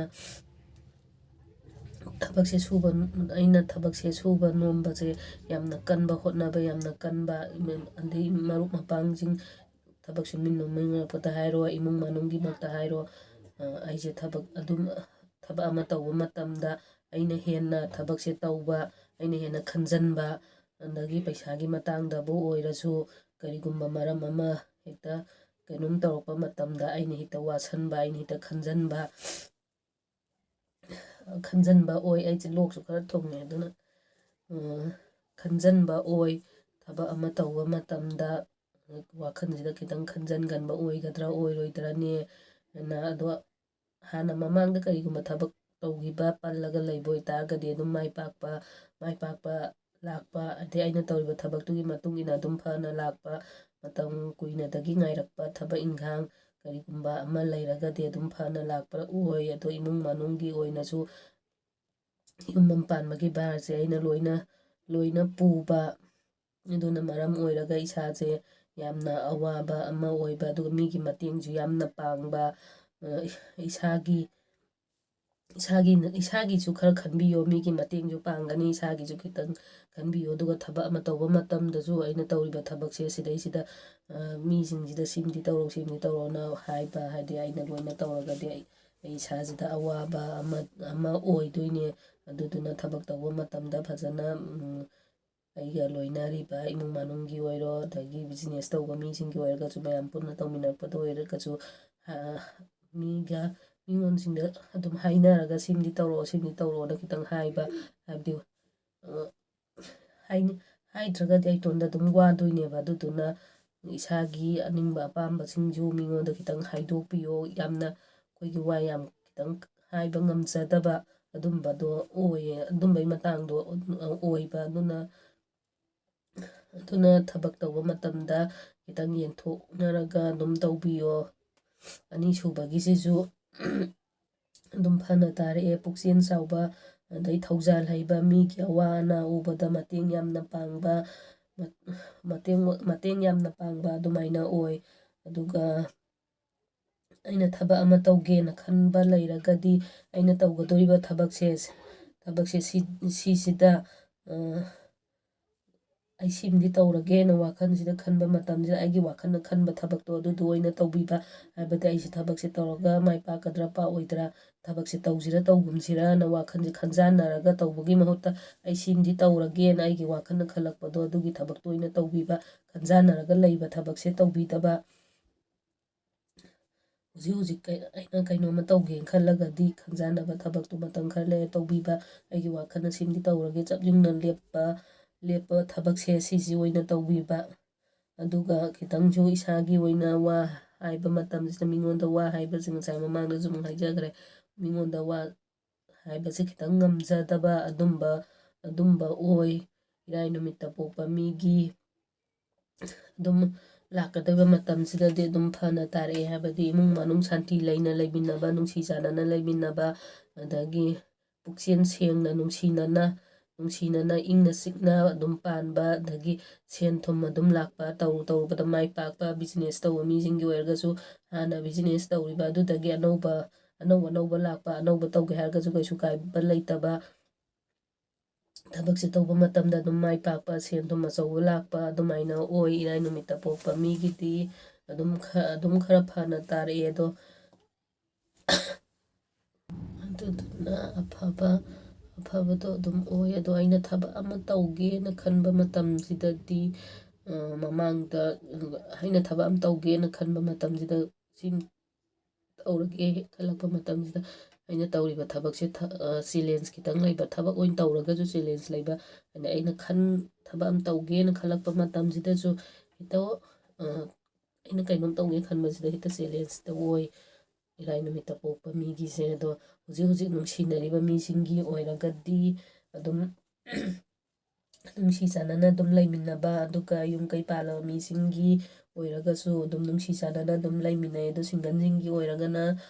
ꯊꯕꯛꯁꯦ ꯁꯨꯕ, ꯑꯩꯅ ꯊꯕꯛꯁꯦ ꯁꯨꯕ ꯅꯣꯝꯕꯁꯦ ꯌꯥꯝꯅ ꯀꯟꯕ, ꯍꯣꯠꯅꯕ ꯌꯥꯝꯅ ꯀꯟꯕ, ꯑꯗꯩ ꯃꯔꯨꯞ ꯃꯄꯥꯡꯁꯤꯡ, ꯊꯕꯛ ꯁꯨꯃꯤꯟꯅꯃꯤꯟꯅꯔꯛꯄꯗ ꯍꯥꯏꯔꯣ, ꯏꯃꯨꯡ ꯃꯅꯨꯡꯒꯤꯃꯛꯇ ꯍꯥꯏꯔꯣ, ꯑ, ꯑꯩꯁꯦ ꯊꯕꯛ ꯑꯗꯨꯝ, ꯊꯕꯛ ꯑꯃ ꯇꯧꯕ ꯃꯇꯝꯗ ꯑꯩꯅ ꯍꯦꯟꯅ ꯊꯕꯛꯁꯦ ꯇꯧꯕ, ꯑꯩꯅ ꯍꯦꯟꯅ ꯈꯟꯖꯟꯕ, ꯑꯗꯒꯤ ꯄꯩꯁꯥꯒꯤ ꯃꯇꯥꯡꯗꯕꯨ ꯑꯣꯏꯔꯁꯨ, ꯀꯔꯤꯒꯨꯝꯕ ꯃꯔꯝ ꯑꯃ ꯍꯦꯛꯇ ꯀꯩꯅꯣꯝ ꯇꯧꯔꯛꯄ ꯃꯇꯝꯗ ꯑꯩꯅ ꯍꯦꯛꯇ ꯋꯥꯁꯟꯕ, ꯑꯩꯅ ꯍꯦꯛꯇ ꯈꯟꯖꯟꯕ, ꯈꯟꯖꯟꯕ ꯑꯣꯏ꯫ ꯑꯩꯁꯦ ꯂꯣꯛꯁꯨ ꯈꯔ ꯊꯨꯡꯉꯦ, ꯑꯗꯨꯅ, ꯑ, ꯈꯟꯖꯟꯕ ꯑꯣꯏ꯫ ꯊꯕꯛ ꯑꯃ ꯇꯧꯕ ꯃꯇꯝꯗ ꯋꯥꯈꯜꯁꯤꯗ ꯈꯤꯇꯪ ꯈꯟꯖꯟꯒꯟꯕ ꯑꯣꯏꯒꯗ꯭ꯔꯥ ꯑꯣꯏꯔꯣꯏꯗ꯭ꯔꯅꯦꯅ꯫ ꯑꯗꯣ ꯍꯥꯟꯅ ꯃꯃꯥꯡꯗ ꯀꯔꯤꯒꯨꯝꯕ ꯊꯕꯛ ꯇꯧꯈꯤꯕ ꯄꯜꯂꯒ ꯂꯩꯕ ꯑꯣꯏꯇꯥꯔꯒꯗꯤ ꯑꯗꯨꯝ ꯃꯥꯏ ꯄꯥꯛꯄ, ꯃꯥꯏ ꯄꯥꯛꯄ ꯂꯥꯛꯄ, ꯑꯗꯩ ꯑꯩꯅ ꯇꯧꯔꯤꯕ ꯊꯕꯛꯇꯨꯒꯤ ꯃꯇꯨꯡ ꯏꯟꯅ ꯑꯗꯨꯝ ꯐꯅ ꯂꯥꯛꯄ, ꯃꯇꯝ ꯀꯨꯏꯅꯗꯒꯤ ꯉꯥꯏꯔꯛꯄ ꯊꯕꯛ ꯏꯟꯈꯥꯡ ꯀꯔꯤꯒꯨꯝꯕ ꯑꯃ ꯂꯩꯔꯒꯗꯤ ꯑꯗꯨꯝ ꯐꯅ ꯂꯥꯛꯄ ꯑꯣꯏ꯫ ꯑꯗꯣ ꯏꯃꯨꯡ ꯃꯅꯨꯡꯒꯤ ꯑꯣꯏꯅꯁꯨ ꯌꯨꯝ ꯑꯃ ꯄꯥꯟꯕꯒꯤ ꯚꯥꯔꯁꯦ ꯑꯩꯅ ꯂꯣꯏꯅ, ꯂꯣꯏꯅ ꯄꯨꯕ, ꯑꯗꯨꯅ ꯃꯔꯝ ꯑꯣꯏꯔꯒ ꯏꯁꯥꯁꯦ ꯌꯥꯝꯅ ꯑꯋꯥꯕ ꯑꯃ ꯑꯣꯏꯕ, ꯑꯗꯨꯒ ꯃꯤꯒꯤ ꯃꯇꯦꯡꯁꯨ ꯌꯥꯝꯅ ꯄꯥꯡꯕ, ꯑ, ꯏꯁꯥꯒꯤ ꯏꯁꯥꯒꯤ ꯏꯁꯥꯒꯤꯁꯨ ꯈꯔ ꯈꯟꯕꯤꯌꯣ꯫ ꯃꯤꯒꯤ ꯃꯇꯦꯡꯁꯨ ꯄꯥꯡꯒꯅꯤ, ꯏꯁꯥꯒꯤꯁꯨ ꯈꯤꯇꯪ ꯈꯟꯕꯤꯌꯣ꯫ ꯑꯗꯨꯒ ꯊꯕꯛ ꯑꯃ ꯇꯧꯕ ꯃꯇꯝꯗꯁꯨ ꯑꯩꯅ ꯇꯧꯔꯤꯕ ꯊꯕꯛꯁꯦ ꯁꯤꯗꯩꯁꯤꯗ ꯃꯤꯁꯤꯡꯁꯤꯗ ꯁꯤꯃꯗꯤ ꯇꯧꯔꯣ, ꯁꯤꯃꯗꯤ ꯇꯧꯔꯣꯅ ꯍꯥꯏꯕ, ꯍꯥꯏꯗꯤ ꯑꯩꯅ ꯂꯣꯏꯅ ꯇꯧꯔꯒꯗꯤ ꯑꯩ ꯑꯩ ꯏꯁꯥꯁꯤꯗ ꯑꯋꯥꯕ ꯑꯃ ꯑꯃ ꯑꯣꯏꯗꯣꯏꯅꯦ꯫ ꯑꯗꯨꯗꯨꯅ ꯊꯕꯛ ꯇꯧꯕ ꯃꯇꯝꯗ ꯐꯖꯅ ꯑꯩꯒ ꯂꯣꯏꯅꯔꯤꯕ ꯏꯃꯨꯡ ꯃꯅꯨꯡꯒꯤ ꯑꯣꯏꯔꯣ, ꯑꯗꯒꯤ ꯕꯤꯖꯤꯅꯦꯁ ꯇꯧꯕ ꯃꯤꯁꯤꯡꯒꯤ ꯑꯣꯏꯔꯒꯁꯨ, ꯃꯌꯥꯝ ꯄꯨꯟꯅ ꯇꯧꯃꯤꯟꯅꯔꯛꯄꯗ ꯑꯣꯏꯔꯒꯁꯨ, ꯃꯤꯒ ꯃꯤꯉꯣꯟꯁꯤꯡꯗ ꯑꯗꯨꯝ ꯍꯥꯏꯅꯔꯒ ꯁꯤꯃꯗꯤ ꯇꯧꯔꯛꯑꯣ, ꯁꯤꯃꯗꯤ ꯇꯧꯔꯛꯑꯣꯅ ꯈꯤꯇꯪ ꯍꯥꯏꯕ, ꯍꯥꯏꯕꯗꯤ ꯍꯥꯏꯗ꯭ꯔꯒꯗꯤ ꯑꯩ ꯏꯇꯣꯝꯗ ꯑꯗꯨꯝ ꯋꯥꯗꯣꯏꯅꯦꯕ꯫ ꯑꯗꯨꯗꯨꯅ ꯏꯁꯥꯒꯤ ꯑꯅꯤꯡꯕ ꯑꯄꯥꯝꯕꯁꯤꯡꯁꯨ ꯃꯤꯉꯣꯟꯗ ꯈꯤꯇꯪ ꯍꯥꯏꯗꯣꯛꯄꯤꯌꯣ꯫ ꯌꯥꯝꯅ ꯑꯩꯈꯣꯏꯒꯤ ꯋꯥ ꯌꯥꯝ ꯈꯤꯇꯪ ꯍꯥꯏꯕ ꯉꯝꯖꯗꯕ ꯑꯗꯨꯝꯕꯗꯣ ꯑꯣꯏꯌꯦ, ꯑꯗꯨꯝꯕꯒꯤ ꯃꯇꯥꯡꯗꯣ ꯑꯣꯏꯕ꯫ ꯑꯗꯨꯅ ꯑꯗꯨꯅ ꯊꯕꯛ ꯇꯧꯕ ꯃꯇꯝꯗ ꯈꯤꯇꯪ ꯌꯦꯡꯊꯣꯛꯅꯔꯒ ꯑꯗꯨꯝ ꯇꯧꯕꯤꯌꯣ꯫ ꯑꯅꯤꯁꯨꯕꯒꯤꯁꯤꯁꯨ ꯑꯗꯨꯝ ꯐꯅ ꯇꯥꯔꯛꯑꯦ꯫ ꯄꯨꯛꯆꯦꯜ ꯆꯥꯎꯕ, ꯑꯗꯩ ꯊꯧꯖꯥꯜ ꯍꯩꯕ, ꯃꯤꯒꯤ ꯑꯋꯥ ꯑꯅꯥ ꯎꯕꯗ ꯃꯇꯦꯡ ꯌꯥꯝꯅ ꯄꯥꯡꯕ, ꯃꯇꯦꯡ, ꯃꯇꯦꯡ ꯌꯥꯝꯅ ꯄꯥꯡꯕ ꯑꯗꯨꯃꯥꯏꯅ ꯑꯣꯏ꯫ ꯑꯗꯨꯒ ꯑꯩꯅ ꯊꯕꯛ ꯑꯃ ꯇꯧꯒꯦꯅ ꯈꯟꯕ ꯂꯩꯔꯒꯗꯤ, ꯑꯩꯅ ꯇꯧꯒꯗꯧꯔꯤꯕ ꯊꯕꯛꯁꯦ, ꯊꯕꯛꯁꯦ ꯁꯤꯁꯤꯗ ꯑꯩ ꯁꯤꯃꯗꯤ ꯇꯧꯔꯒꯦꯅ ꯋꯥꯈꯜꯁꯤꯗ ꯈꯟꯕ ꯃꯇꯝꯁꯤꯗ, ꯑꯩꯒꯤ ꯋꯥꯈꯜꯅ ꯈꯟꯕ ꯊꯕꯛꯇꯣ ꯑꯗꯨꯗꯣ ꯑꯣꯏꯅ ꯇꯧꯕꯤꯕ꯫ ꯍꯥꯏꯕꯗꯤ ꯑꯩꯁꯦ ꯊꯕꯛꯁꯦ ꯇꯧꯔꯒ ꯃꯥꯏ ꯄꯥꯛꯀꯗ꯭ꯔꯥ ꯄꯥꯛꯑꯣꯏꯗ꯭ꯔꯥ, ꯊꯕꯛꯁꯦ ꯇꯧꯁꯤꯔꯥ ꯇꯧꯒꯨꯝꯁꯤꯔꯅ ꯋꯥꯈꯜꯁꯦ ꯈꯟꯖꯥꯟꯅꯔꯒ ꯇꯧꯕꯒꯤ ꯃꯍꯨꯠꯇ, ꯑꯩ ꯁꯤꯃꯗꯤ ꯇꯧꯔꯒꯦꯅ ꯑꯩꯒꯤ ꯋꯥꯈꯜꯅ ꯈꯜꯂꯛꯄꯗꯣ ꯑꯗꯨꯒꯤ ꯊꯕꯛꯇꯣ ꯑꯣꯏꯅ ꯇꯧꯕꯤꯕ꯫ ꯈꯟꯖꯥꯟꯅꯔꯒ ꯂꯩꯕ ꯊꯕꯛꯁꯦ ꯇꯧꯕꯤꯗꯕ꯫ ꯍꯧꯖꯤꯛ ꯍꯧꯖꯤꯛ ꯑꯩꯅ ꯀꯩꯅꯣꯝꯃ ꯇꯧꯒꯦꯅ ꯈꯜꯂꯒꯗꯤ, ꯈꯟꯖꯥꯟꯅꯕ ꯊꯕꯛꯇꯣ ꯃꯇꯝ ꯈꯔ ꯂꯩꯔ ꯇꯧꯕꯤꯕ꯫ ꯑꯩꯒꯤ ꯋꯥꯈꯜꯅ ꯁꯤꯃꯗꯤ ꯇꯧꯔꯒꯦ, ꯆꯞ ꯌꯨꯡꯅ ꯂꯦꯞꯄ, ꯂꯦꯞꯄ ꯊꯕꯛꯁꯦ ꯁꯤꯁꯤ ꯑꯣꯏꯅ ꯇꯧꯕꯤꯕ꯫ ꯑꯗꯨꯒ ꯈꯤꯇꯪꯁꯨ ꯏꯁꯥꯒꯤ ꯑꯣꯏꯅ ꯋꯥ ꯍꯥꯏꯕ ꯃꯇꯝꯁꯤꯗ, ꯃꯤꯉꯣꯟꯗ ꯋꯥ ꯍꯥꯏꯕꯁꯤ ꯉꯁꯥꯏ ꯃꯃꯥꯡꯗꯁꯨ ꯑꯃꯨꯛ ꯍꯥꯏꯖꯈ꯭ꯔꯦ, ꯃꯤꯉꯣꯟꯗ ꯋꯥ ꯍꯥꯏꯕꯁꯦ ꯈꯤꯇꯪ ꯉꯝꯖꯗꯕ ꯑꯗꯨꯝꯕ, ꯑꯗꯨꯝꯕ ꯑꯣꯏ꯫ ꯏꯔꯥꯏ ꯅꯨꯃꯤꯠꯇ ꯄꯣꯛꯄ ꯃꯤꯒꯤ ꯑꯗꯨꯝ ꯂꯥꯛꯀꯗꯧꯕ ꯃꯇꯝꯁꯤꯗꯗꯤ ꯑꯗꯨꯝ ꯐꯅ ꯇꯥꯔꯛꯑꯦ꯫ ꯍꯥꯏꯕꯗꯤ ꯏꯃꯨꯡ ꯃꯅꯨꯡ ꯁꯥꯟꯇꯤ ꯂꯩꯅ ꯂꯩꯃꯤꯟꯅꯕ, ꯅꯨꯡꯁꯤ ꯆꯥꯟꯅꯅ ꯂꯩꯃꯤꯟꯅꯕ, ꯑꯗꯒꯤ ꯄꯨꯛꯆꯦꯜ ꯁꯦꯡꯅ, ꯅꯨꯡꯁꯤꯅꯅ, ꯅꯨꯡꯁꯤꯅꯅ ꯏꯪꯅ ꯆꯤꯛꯅ ꯑꯗꯨꯝ ꯄꯥꯟꯕ, ꯑꯗꯒꯤ ꯁꯦꯟ ꯊꯨꯝ ꯑꯗꯨꯝ ꯂꯥꯛꯄ, ꯇꯧꯔꯨ ꯇꯧꯔꯨꯕꯗ ꯃꯥꯏ ꯄꯥꯛꯄ, ꯕꯤꯖꯤꯅꯦꯁ ꯇꯧꯕ ꯃꯤꯁꯤꯡꯒꯤ ꯑꯣꯏꯔꯒꯁꯨ ꯍꯥꯟꯅ ꯕꯤꯖꯤꯅꯦꯁ ꯇꯧꯔꯤꯕ ꯑꯗꯨꯗꯒꯤ ꯑꯅꯧꯕ, ꯑꯅꯧ ꯑꯅꯧꯕ ꯂꯥꯛꯄ, ꯑꯅꯧꯕ ꯇꯧꯒꯦ ꯍꯥꯏꯔꯒꯁꯨ ꯀꯩꯁꯨ ꯀꯥꯏꯕ ꯂꯩꯇꯕ, ꯊꯕꯛꯁꯦ ꯇꯧꯕ ꯃꯇꯝꯗ ꯑꯗꯨꯝ ꯃꯥꯏ ꯄꯥꯛꯄ, ꯁꯦꯟ ꯊꯨꯝ ꯑꯆꯧꯕ ꯂꯥꯛꯄ, ꯑꯗꯨꯃꯥꯏꯅ ꯑꯣꯏ ꯏꯔꯥꯏ ꯅꯨꯃꯤꯠꯇ ꯄꯣꯛꯄ ꯃꯤꯒꯤꯗꯤ꯫ ꯑꯗꯨꯝ ꯈ-, ꯑꯗꯨꯝ ꯈꯔ ꯐꯅ ꯇꯥꯔꯛꯑꯦ꯫ ꯑꯗꯣ ꯑꯗꯨꯗꯨꯅ ꯑꯐꯕ, ꯑꯐꯕꯗꯣ ꯑꯗꯨꯝ ꯑꯣꯏ꯫ ꯑꯗꯣ ꯑꯩꯅ ꯊꯕꯛ ꯑꯃ ꯇꯧꯒꯦꯅ ꯈꯟꯕ ꯃꯇꯝꯁꯤꯗꯗꯤ, ꯑ, ꯃꯃꯥꯡꯗ ꯑꯩꯅ ꯊꯕꯛ ꯑꯃ ꯇꯧꯒꯦꯅ ꯈꯟꯕ ꯃꯇꯝꯁꯤꯗ ꯁꯤ ꯇꯧꯔꯒꯦ ꯈꯜꯂꯛꯄ ꯃꯇꯝꯁꯤꯗ, ꯑꯩꯅ ꯇꯧꯔꯤꯕ ꯊꯕꯛꯁꯦ ꯊ-, ꯑ, ꯆꯦꯂꯦꯟꯖ ꯈꯤꯇꯪ ꯂꯩꯕ, ꯊꯕꯛ ꯑꯣꯏꯅ ꯇꯧꯔꯒꯁꯨ ꯆꯦꯂꯦꯟꯖ ꯂꯩꯕ, ꯑꯗ ꯑꯩꯅ ꯈꯟ-, ꯊꯕꯛ ꯑꯃ ꯇꯧꯒꯦꯅ ꯈꯜꯂꯛꯄ ꯃꯇꯝꯁꯤꯗꯁꯨ ꯍꯦꯛꯇ, ꯑ, ꯑꯩꯅ ꯀꯩꯅꯣꯝ ꯇꯧꯒꯦ ꯈꯟꯕꯁꯤꯗ ꯍꯦꯛꯇ ꯆꯦꯂꯦꯟꯖꯇ ꯑꯣꯏ ꯏꯔꯥꯏ ꯅꯨꯃꯤꯠꯇ ꯄꯣꯛꯄ ꯃꯤꯒꯤꯁꯦ꯫ ꯑꯗꯣ ꯍꯧꯖꯤꯛ ꯍꯧꯖꯤꯛ ꯅꯨꯡꯁꯤꯅꯔꯤꯕ ꯃꯤꯁꯤꯡꯒꯤ ꯑꯣꯏꯔꯒꯗꯤ ꯑꯗꯨꯝ ꯅꯨꯡꯁꯤ ꯆꯥꯟꯅꯅ ꯑꯗꯨꯝ ꯂꯩꯃꯤꯟꯅꯕ, ꯑꯗꯨꯒ ꯌꯨꯝ ꯀꯩ ꯄꯥꯜꯂꯕ ꯃꯤꯁꯤꯡꯒꯤ ꯑꯣꯏꯔꯒꯁꯨ ꯑꯗꯨꯝ ꯅꯨꯡꯁꯤ ꯆꯥꯟꯅꯅ ꯑꯗꯨꯝ ꯂꯩꯃꯤꯟꯅꯩ꯫ ꯑꯗꯣ ꯁꯤꯡꯒꯜꯁꯤꯡꯒꯤ ꯑꯣꯏꯔꯒꯅ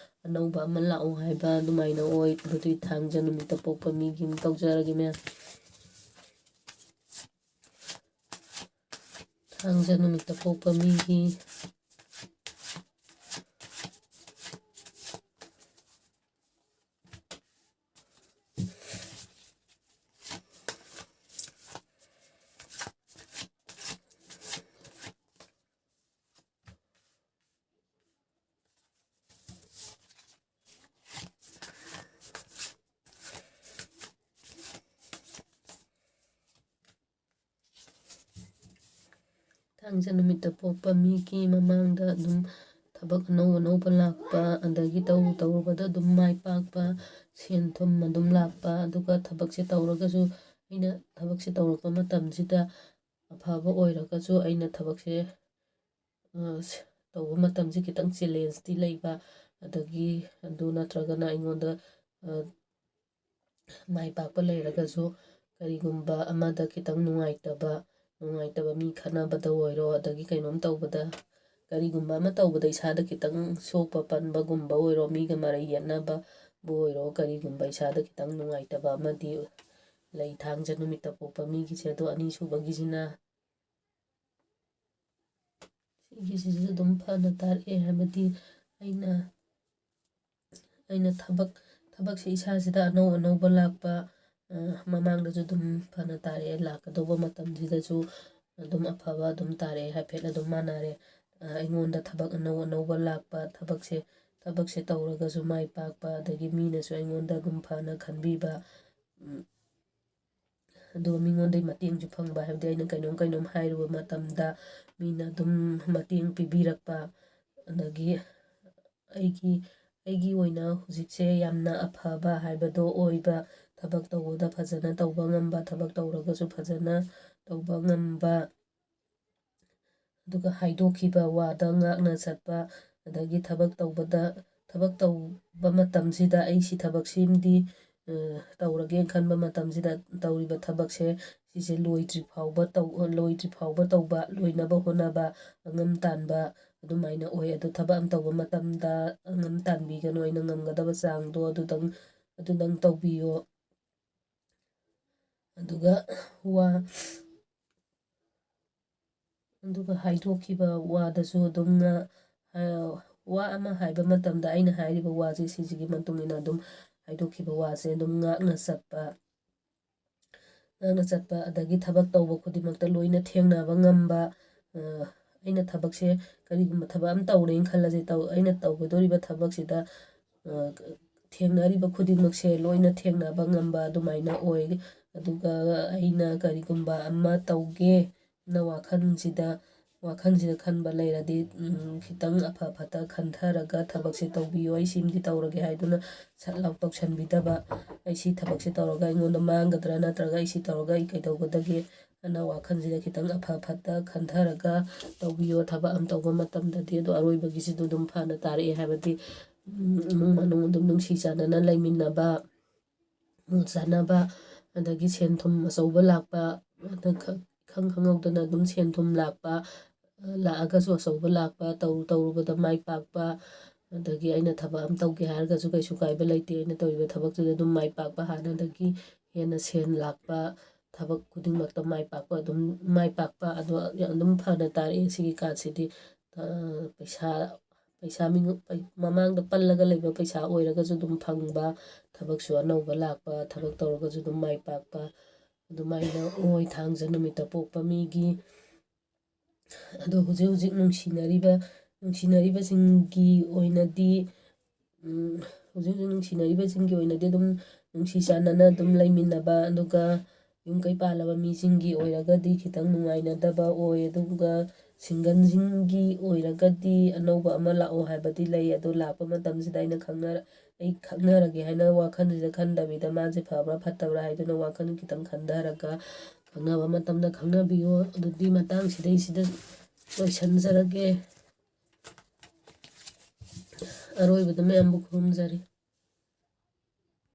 ꯑꯅꯧꯕ ꯑꯃ ꯂꯥꯛꯎ ꯍꯥꯏꯕ ꯑꯗꯨꯃꯥꯏꯅ ꯑꯣꯏ꯫ ꯑꯗꯨꯗꯤ ꯊꯥꯡꯖ ꯅꯨꯃꯤꯠꯇ ꯄꯣꯛꯄ ꯃꯤꯒꯤ ꯑꯃꯨꯛ ꯇꯧꯖꯔꯒꯦ, ꯃꯌꯥꯝ꯫ ꯊꯥꯡꯖ ꯅꯨꯃꯤꯠꯇ ꯄꯣꯛꯄ ꯃꯤꯒꯤ ꯊꯥꯡꯖ ꯅꯨꯃꯤꯠꯇ ꯄꯣꯛꯄ ꯃꯤꯒꯤ ꯃꯃꯥꯡꯗ ꯑꯗꯨꯝ ꯊꯕꯛ ꯑꯅꯧ ꯑꯅꯧꯕ ꯂꯥꯛꯄ, ꯑꯗꯒꯤ ꯇꯧꯔꯨ ꯇꯧꯔꯨꯕꯗ ꯑꯗꯨꯝ ꯃꯥꯏ ꯄꯥꯛꯄ, ꯁꯦꯟ ꯊꯨꯝ ꯑꯗꯨꯝ ꯂꯥꯛꯄ, ꯑꯗꯨꯒ ꯊꯕꯛꯁꯦ ꯇꯧꯔꯒꯁꯨ, ꯑꯩꯅ ꯊꯕꯛꯁꯦ ꯇꯧꯔꯛꯄ ꯃꯇꯝꯁꯤꯗ ꯑꯐꯕ ꯑꯣꯏꯔꯒꯁꯨ ꯑꯩꯅ ꯊꯕꯛꯁꯦ, ꯑ, ꯇꯧꯕ ꯃꯇꯝꯁꯦ ꯈꯤꯇꯪ ꯆꯦꯂꯦꯟꯖꯇꯤ ꯂꯩꯕ, ꯑꯗꯒꯤ ꯑꯗꯨ ꯅꯠꯇ꯭ꯔꯒꯅ ꯑꯩꯉꯣꯟꯗ, ꯑ, ꯃꯥꯏ ꯄꯥꯛꯄ ꯂꯩꯔꯒꯁꯨ ꯀꯔꯤꯒꯨꯝꯕ ꯑꯃꯗ ꯈꯤꯇꯪ ꯅꯨꯡꯉꯥꯏꯇꯕ, ꯅꯨꯡꯉꯥꯏꯇꯕ ꯃꯤ ꯈꯠꯅꯕꯗ ꯑꯣꯏꯔꯣ, ꯑꯗꯒꯤ ꯀꯩꯅꯣꯝ ꯇꯧꯕꯗ, ꯀꯔꯤꯒꯨꯝꯕ ꯑꯃ ꯇꯧꯕꯗ ꯏꯁꯥꯗ ꯈꯤꯇꯪ ꯁꯣꯛꯄ ꯄꯟꯕꯒꯨꯝꯕ ꯑꯣꯏꯔꯣ, ꯃꯤꯒ ꯃꯔꯩ ꯌꯦꯠꯅꯕꯕꯨ ꯑꯣꯏꯔꯣ, ꯀꯔꯤꯒꯨꯝꯕ ꯏꯁꯥꯗ ꯈꯤꯇꯪ ꯅꯨꯡꯉꯥꯏꯇꯕ ꯑꯃꯗꯤ ꯂꯩ ꯊꯥꯡꯖ ꯅꯨꯃꯤꯠꯇ ꯄꯣꯛꯄ ꯃꯤꯒꯤꯁꯦ꯫ ꯑꯗꯣ ꯑꯅꯤꯁꯨꯕꯒꯤꯁꯤꯅ ꯁꯤꯒꯤꯁꯤꯁꯨ ꯑꯗꯨꯝ ꯐꯅ ꯇꯥꯔꯛꯑꯦ, ꯍꯥꯏꯕꯗꯤ ꯑꯩꯅ ꯑꯩꯅ ꯊꯕꯛ ꯊꯕꯛꯁꯦ ꯏꯁꯥꯁꯤꯗ ꯑꯅꯧ ꯑꯅꯧꯕ ꯂꯥꯛꯄ, ꯃꯃꯥꯡꯗꯁꯨ ꯑꯗꯨꯝ ꯐꯅ ꯇꯥꯔꯛꯑꯦ, ꯂꯥꯛꯀꯗꯧꯕ ꯃꯇꯝꯁꯤꯗꯁꯨ ꯑꯗꯨꯝ ꯑꯐꯕ ꯑꯗꯨꯝ ꯇꯥꯔꯛꯑꯦ, ꯍꯥꯏꯐꯦꯠ ꯑꯗꯨꯝ ꯃꯥꯟꯅꯔꯦ꯫ ꯑꯩꯉꯣꯟꯗ ꯊꯕꯛ ꯑꯅꯧ ꯑꯅꯧꯕ ꯂꯥꯛꯄ, ꯊꯕꯛꯁꯦ ꯊꯕꯛꯁꯦ ꯇꯧꯔꯒꯁꯨ ꯃꯥꯏ ꯄꯥꯛꯄ, ꯑꯗꯒꯤ ꯃꯤꯅꯁꯨ ꯑꯩꯉꯣꯟꯗ ꯑꯗꯨꯝ ꯐꯅ ꯈꯟꯕꯤꯕ, ꯑꯗꯨꯒ ꯃꯤꯉꯣꯟꯗꯒꯤ ꯃꯇꯦꯡꯁꯨ ꯐꯪꯕ, ꯍꯥꯏꯕꯗꯤ ꯑꯩꯅ ꯀꯩꯅꯣꯝ ꯀꯩꯅꯣꯝ ꯍꯥꯏꯔꯨꯕ ꯃꯇꯝꯗ ꯃꯤꯅ ꯑꯗꯨꯝ ꯃꯇꯦꯡ ꯄꯤꯕꯤꯔꯛꯄ, ꯑꯗꯒꯤ ꯑꯩꯒꯤ ꯑꯩꯒꯤ ꯑꯣꯏꯅ ꯍꯧꯖꯤꯛꯁꯦ ꯌꯥꯝꯅ ꯑꯐꯕ ꯍꯥꯏꯕꯗꯣ ꯑꯣꯏꯕ, ꯊꯕꯛ ꯇꯧꯕꯗ ꯐꯖꯅ ꯇꯧꯕ ꯉꯝꯕ, ꯊꯕꯛ ꯇꯧꯔꯒꯁꯨ ꯐꯖꯅ ꯇꯧꯕ ꯉꯝꯕ, ꯑꯗꯨꯒ ꯍꯥꯏꯗꯣꯛꯈꯤꯕ ꯋꯥꯗ ꯉꯥꯛꯅ ꯆꯠꯄ, ꯑꯗꯒꯤ ꯊꯕꯛ ꯇꯧꯕꯗ, ꯊꯕꯛ ꯇꯧꯕ ꯃꯇꯝꯁꯤꯗ ꯑꯩ ꯁꯤ ꯊꯕꯛꯁꯤꯃꯗꯤ ꯇꯧꯔꯒꯦꯅ ꯈꯟꯕ ꯃꯇꯝꯁꯤꯗ ꯇꯧꯔꯤꯕ ꯊꯕꯛꯁꯦ, ꯁꯤꯁꯦ ꯂꯣꯏꯗ꯭ꯔꯤ ꯐꯥꯎꯕ ꯇꯧ-, ꯂꯣꯏꯗ꯭ꯔꯤ ꯐꯥꯎꯕ ꯇꯧꯕ, ꯂꯣꯏꯅꯕ ꯍꯣꯠꯅꯕ, ꯑꯉꯝ ꯇꯥꯟꯕ ꯑꯗꯨꯃꯥꯏꯅ ꯑꯣꯏ꯫ ꯑꯗꯨ ꯊꯕꯛ ꯑꯃ ꯇꯧꯕ ꯃꯇꯝꯗ ꯑꯉꯝ ꯇꯥꯟꯕꯤꯒꯅꯨ, ꯑꯩꯅ ꯉꯝꯒꯗꯕ ꯆꯥꯡꯗꯣ ꯑꯗꯨꯗꯪ, ꯑꯗꯨꯗꯪ ꯇꯧꯕꯤꯌꯣ꯫ ꯑꯗꯨꯒ ꯋꯥ ꯑꯗꯨꯒ ꯍꯥꯏꯗꯣꯛꯈꯤꯕ ꯋꯥꯗꯁꯨ ꯑꯗꯨꯝ ꯉ-, ꯋꯥ ꯑꯃ ꯍꯥꯏꯕ ꯃꯇꯝꯗ ꯑꯩꯅ ꯍꯥꯏꯔꯤꯕ ꯋꯥꯁꯦ ꯁꯤꯁꯤꯒꯤ ꯃꯇꯨꯡ ꯏꯟꯅ ꯑꯗꯨꯝ ꯍꯥꯏꯗꯣꯛꯈꯤꯕ ꯋꯥꯁꯦ ꯑꯗꯨꯝ ꯉꯥꯛꯅ ꯆꯠꯄ, ꯉꯥꯛꯅ ꯆꯠꯄ, ꯑꯗꯒꯤ ꯊꯕꯛ ꯇꯧꯕ ꯈꯨꯗꯤꯡꯃꯛꯇ ꯂꯣꯏꯅ ꯊꯦꯡꯅꯕ ꯉꯝꯕ꯫ ꯑꯩꯅ ꯊꯕꯛꯁꯦ, ꯀꯔꯤꯒꯨꯝꯕ ꯊꯕꯛ ꯑꯃ ꯇꯧꯔꯦꯅ ꯈꯜꯂꯁꯦ, ꯇꯧ-, ꯑꯩꯅ ꯇꯧꯒꯗꯧꯔꯤꯕ ꯊꯕꯛꯁꯤꯗ ꯊꯦꯡꯅꯔꯤꯕ ꯈꯨꯗꯤꯡꯃꯛꯁꯦ ꯂꯣꯏꯅ ꯊꯦꯡꯅꯕ ꯉꯝꯕ ꯑꯗꯨꯃꯥꯏꯅ ꯑꯣꯏ꯫ ꯑꯗꯨꯒ ꯑꯩꯅ ꯀꯔꯤꯒꯨꯝꯕ ꯑꯃ ꯇꯧꯒꯦꯅ ꯋꯥꯈꯜꯁꯤꯗ, ꯋꯥꯈꯜꯁꯤꯗ ꯈꯟꯕ ꯂꯩꯔꯗꯤ, ꯈꯤꯇꯪ ꯑꯐ ꯐꯠꯇ ꯈꯟꯊꯔꯒ ꯊꯕꯛꯁꯦ ꯇꯧꯕꯤꯌꯨ, ꯑꯩ ꯁꯤꯃꯗꯤ ꯇꯧꯔꯒꯦ ꯍꯥꯏꯗꯨꯅ ꯁꯠ ꯂꯥꯎ ꯇꯧꯁꯟꯕꯤꯗꯕ, ꯑꯩ ꯁꯤ ꯊꯕꯛꯁꯦ ꯇꯧꯔꯒ ꯑꯩꯉꯣꯟꯗ ꯃꯥꯡꯒꯗ꯭ꯔꯥ, ꯅꯠꯇ꯭ꯔꯒ ꯑꯩ ꯁꯤ ꯇꯧꯔꯒ ꯑꯩ ꯀꯩꯗꯧꯒꯗꯒꯦ ꯑꯅ ꯋꯥꯈꯜꯁꯤꯗ ꯈꯤꯇꯪ ꯑꯐ ꯐꯠꯇ ꯈꯟꯊꯔꯒ ꯇꯧꯕꯤꯌꯣ꯫ ꯊꯕꯛ ꯑꯃ ꯇꯧꯕ ꯃꯇꯝꯗꯗꯤ ꯑꯗꯣ ꯑꯔꯣꯏꯕꯒꯤꯁꯤꯗ ꯑꯗꯨꯝ ꯐꯅ ꯇꯥꯔꯛꯑꯦ ꯍꯥꯏꯕꯗꯤ, ꯏꯃꯨꯡ ꯃꯅꯨꯡ ꯑꯗꯨꯝ ꯅꯨꯡꯁꯤ ꯆꯥꯟꯅꯅ ꯂꯩꯃꯤꯟꯅꯕ, ꯆꯥꯟꯅꯕ, ꯑꯗꯒꯤ ꯁꯦꯟ ꯊꯨꯝ ꯑꯆꯧꯕ ꯂꯥꯛꯄ, ꯑꯗ ꯈ-, ꯏꯈꯪ ꯈꯪꯍꯧꯗꯅ ꯑꯗꯨꯝ ꯁꯦꯟ ꯊꯨꯝ ꯂꯥꯛꯄ, ꯂꯥꯛꯑꯒꯁꯨ ꯑꯆꯧꯕ ꯂꯥꯛꯄ, ꯇꯧ-, ꯇꯧꯔꯨꯕꯗ ꯃꯥꯏ ꯄꯥꯛꯄ, ꯑꯗꯒꯤ ꯑꯩꯅ ꯊꯕꯛ ꯑꯃ ꯇꯧꯒꯦ ꯍꯥꯏꯔꯒꯁꯨ ꯀꯩꯁꯨ ꯀꯥꯏꯕ ꯂꯩꯇꯦ, ꯑꯩꯅ ꯇꯧꯔꯤꯕ ꯊꯕꯛꯇꯨꯗ ꯑꯗꯨꯝ ꯃꯥꯏ ꯄꯥꯛꯄ, ꯍꯥꯟꯅꯗꯒꯤ ꯍꯦꯟꯅ ꯁꯦꯟ ꯂꯥꯛꯄ, ꯊꯕꯛ ꯈꯨꯗꯤꯡꯃꯛꯇ ꯃꯥꯏ ꯄꯥꯛꯄ ꯑꯗꯨꯝ, ꯃꯥꯏ ꯄꯥꯛꯄ ꯑꯗꯣ ꯑꯗꯨꯝ ꯐꯅ ꯇꯥꯔꯛꯑꯦ ꯁꯤꯒꯤ ꯀꯥꯔꯠꯁꯤꯗꯤ꯫ ꯄꯩꯁꯥ ꯄꯩꯁꯥ ꯃꯤꯉꯣ-, ꯃꯃꯥꯡꯗ ꯄꯜꯂꯒ ꯂꯩꯕ ꯄꯩꯁꯥ ꯑꯣꯏꯔꯒꯁꯨ ꯑꯗꯨꯝ ꯐꯪꯕ, ꯊꯕꯛꯁꯨ ꯑꯅꯧꯕ ꯂꯥꯛꯄ, ꯊꯕꯛ ꯇꯧꯔꯒꯁꯨ ꯑꯗꯨꯝ ꯃꯥꯏ ꯄꯥꯛꯄ, ꯑꯗꯨꯃꯥꯏꯅ ꯑꯣꯏ꯫ ꯊꯥꯡꯖ ꯅꯨꯃꯤꯠꯇ ꯄꯣꯛꯄ ꯃꯤꯒꯤ꯫ ꯑꯗꯣ ꯍꯧꯖꯤꯛ ꯍꯧꯖꯤꯛ ꯅꯨꯡꯁꯤꯅꯔꯤꯕ, ꯅꯨꯡꯁꯤꯅꯔꯤꯕꯁꯤꯡꯒꯤ ꯑꯣꯏꯅꯗꯤ, ꯎꯝ, ꯍꯧꯖꯤꯛ ꯍꯧꯖꯤꯛ ꯅꯨꯡꯁꯤꯅꯔꯤꯕꯁꯤꯡꯒꯤ ꯑꯣꯏꯅꯗꯤ ꯑꯗꯨꯝ ꯅꯨꯡꯁꯤ ꯆꯥꯟꯅꯅ ꯑꯗꯨꯝ ꯂꯩꯃꯤꯟꯅꯕ, ꯑꯗꯨꯒ ꯌꯨꯝ ꯀꯩ ꯄꯥꯜꯂꯕ ꯃꯤꯁꯤꯡꯒꯤ ꯑꯣꯏꯔꯒꯗꯤ ꯈꯤꯇꯪ ꯅꯨꯡꯉꯥꯏꯅꯗꯕ ꯑꯣꯏ꯫ ꯑꯗꯨꯒ ꯁꯤꯡꯒꯜꯁꯤꯡꯒꯤ ꯑꯣꯏꯔꯒꯗꯤ ꯑꯅꯧꯕ ꯑꯃ ꯂꯥꯛꯑꯣ ꯍꯥꯏꯕꯗꯤ ꯂꯩ꯫ ꯑꯗꯣ ꯂꯥꯛꯄ ꯃꯇꯝꯁꯤꯗ ꯑꯩꯅ ꯈꯪꯅꯔ-, ꯑꯩ ꯈꯪꯅꯔꯒꯦ ꯍꯥꯏꯅ ꯋꯥꯈꯜꯁꯤꯗ ꯈꯟꯗꯕꯤꯗ, ꯃꯥꯁꯦ ꯐꯕ꯭ꯔꯥ ꯐꯠꯇꯕ꯭ꯔꯥ ꯍꯥꯏꯗꯨꯅ ꯋꯥꯈꯜ ꯈꯤꯇꯪ ꯈꯟꯊꯔꯒ ꯈꯪꯅꯕ ꯃꯇꯝꯗ ꯈꯪꯅꯕꯤꯌꯨ꯫ ꯑꯗꯨꯗꯤ ꯃꯇꯥꯡ ꯁꯤꯗꯩꯁꯤꯗ ꯂꯣꯏꯁꯤꯟꯖꯔꯒꯦ꯫ ꯑꯔꯣꯏꯕꯗ ꯃꯌꯥꯝꯕꯨ ꯈꯨꯔꯨꯝꯖꯔꯤ꯫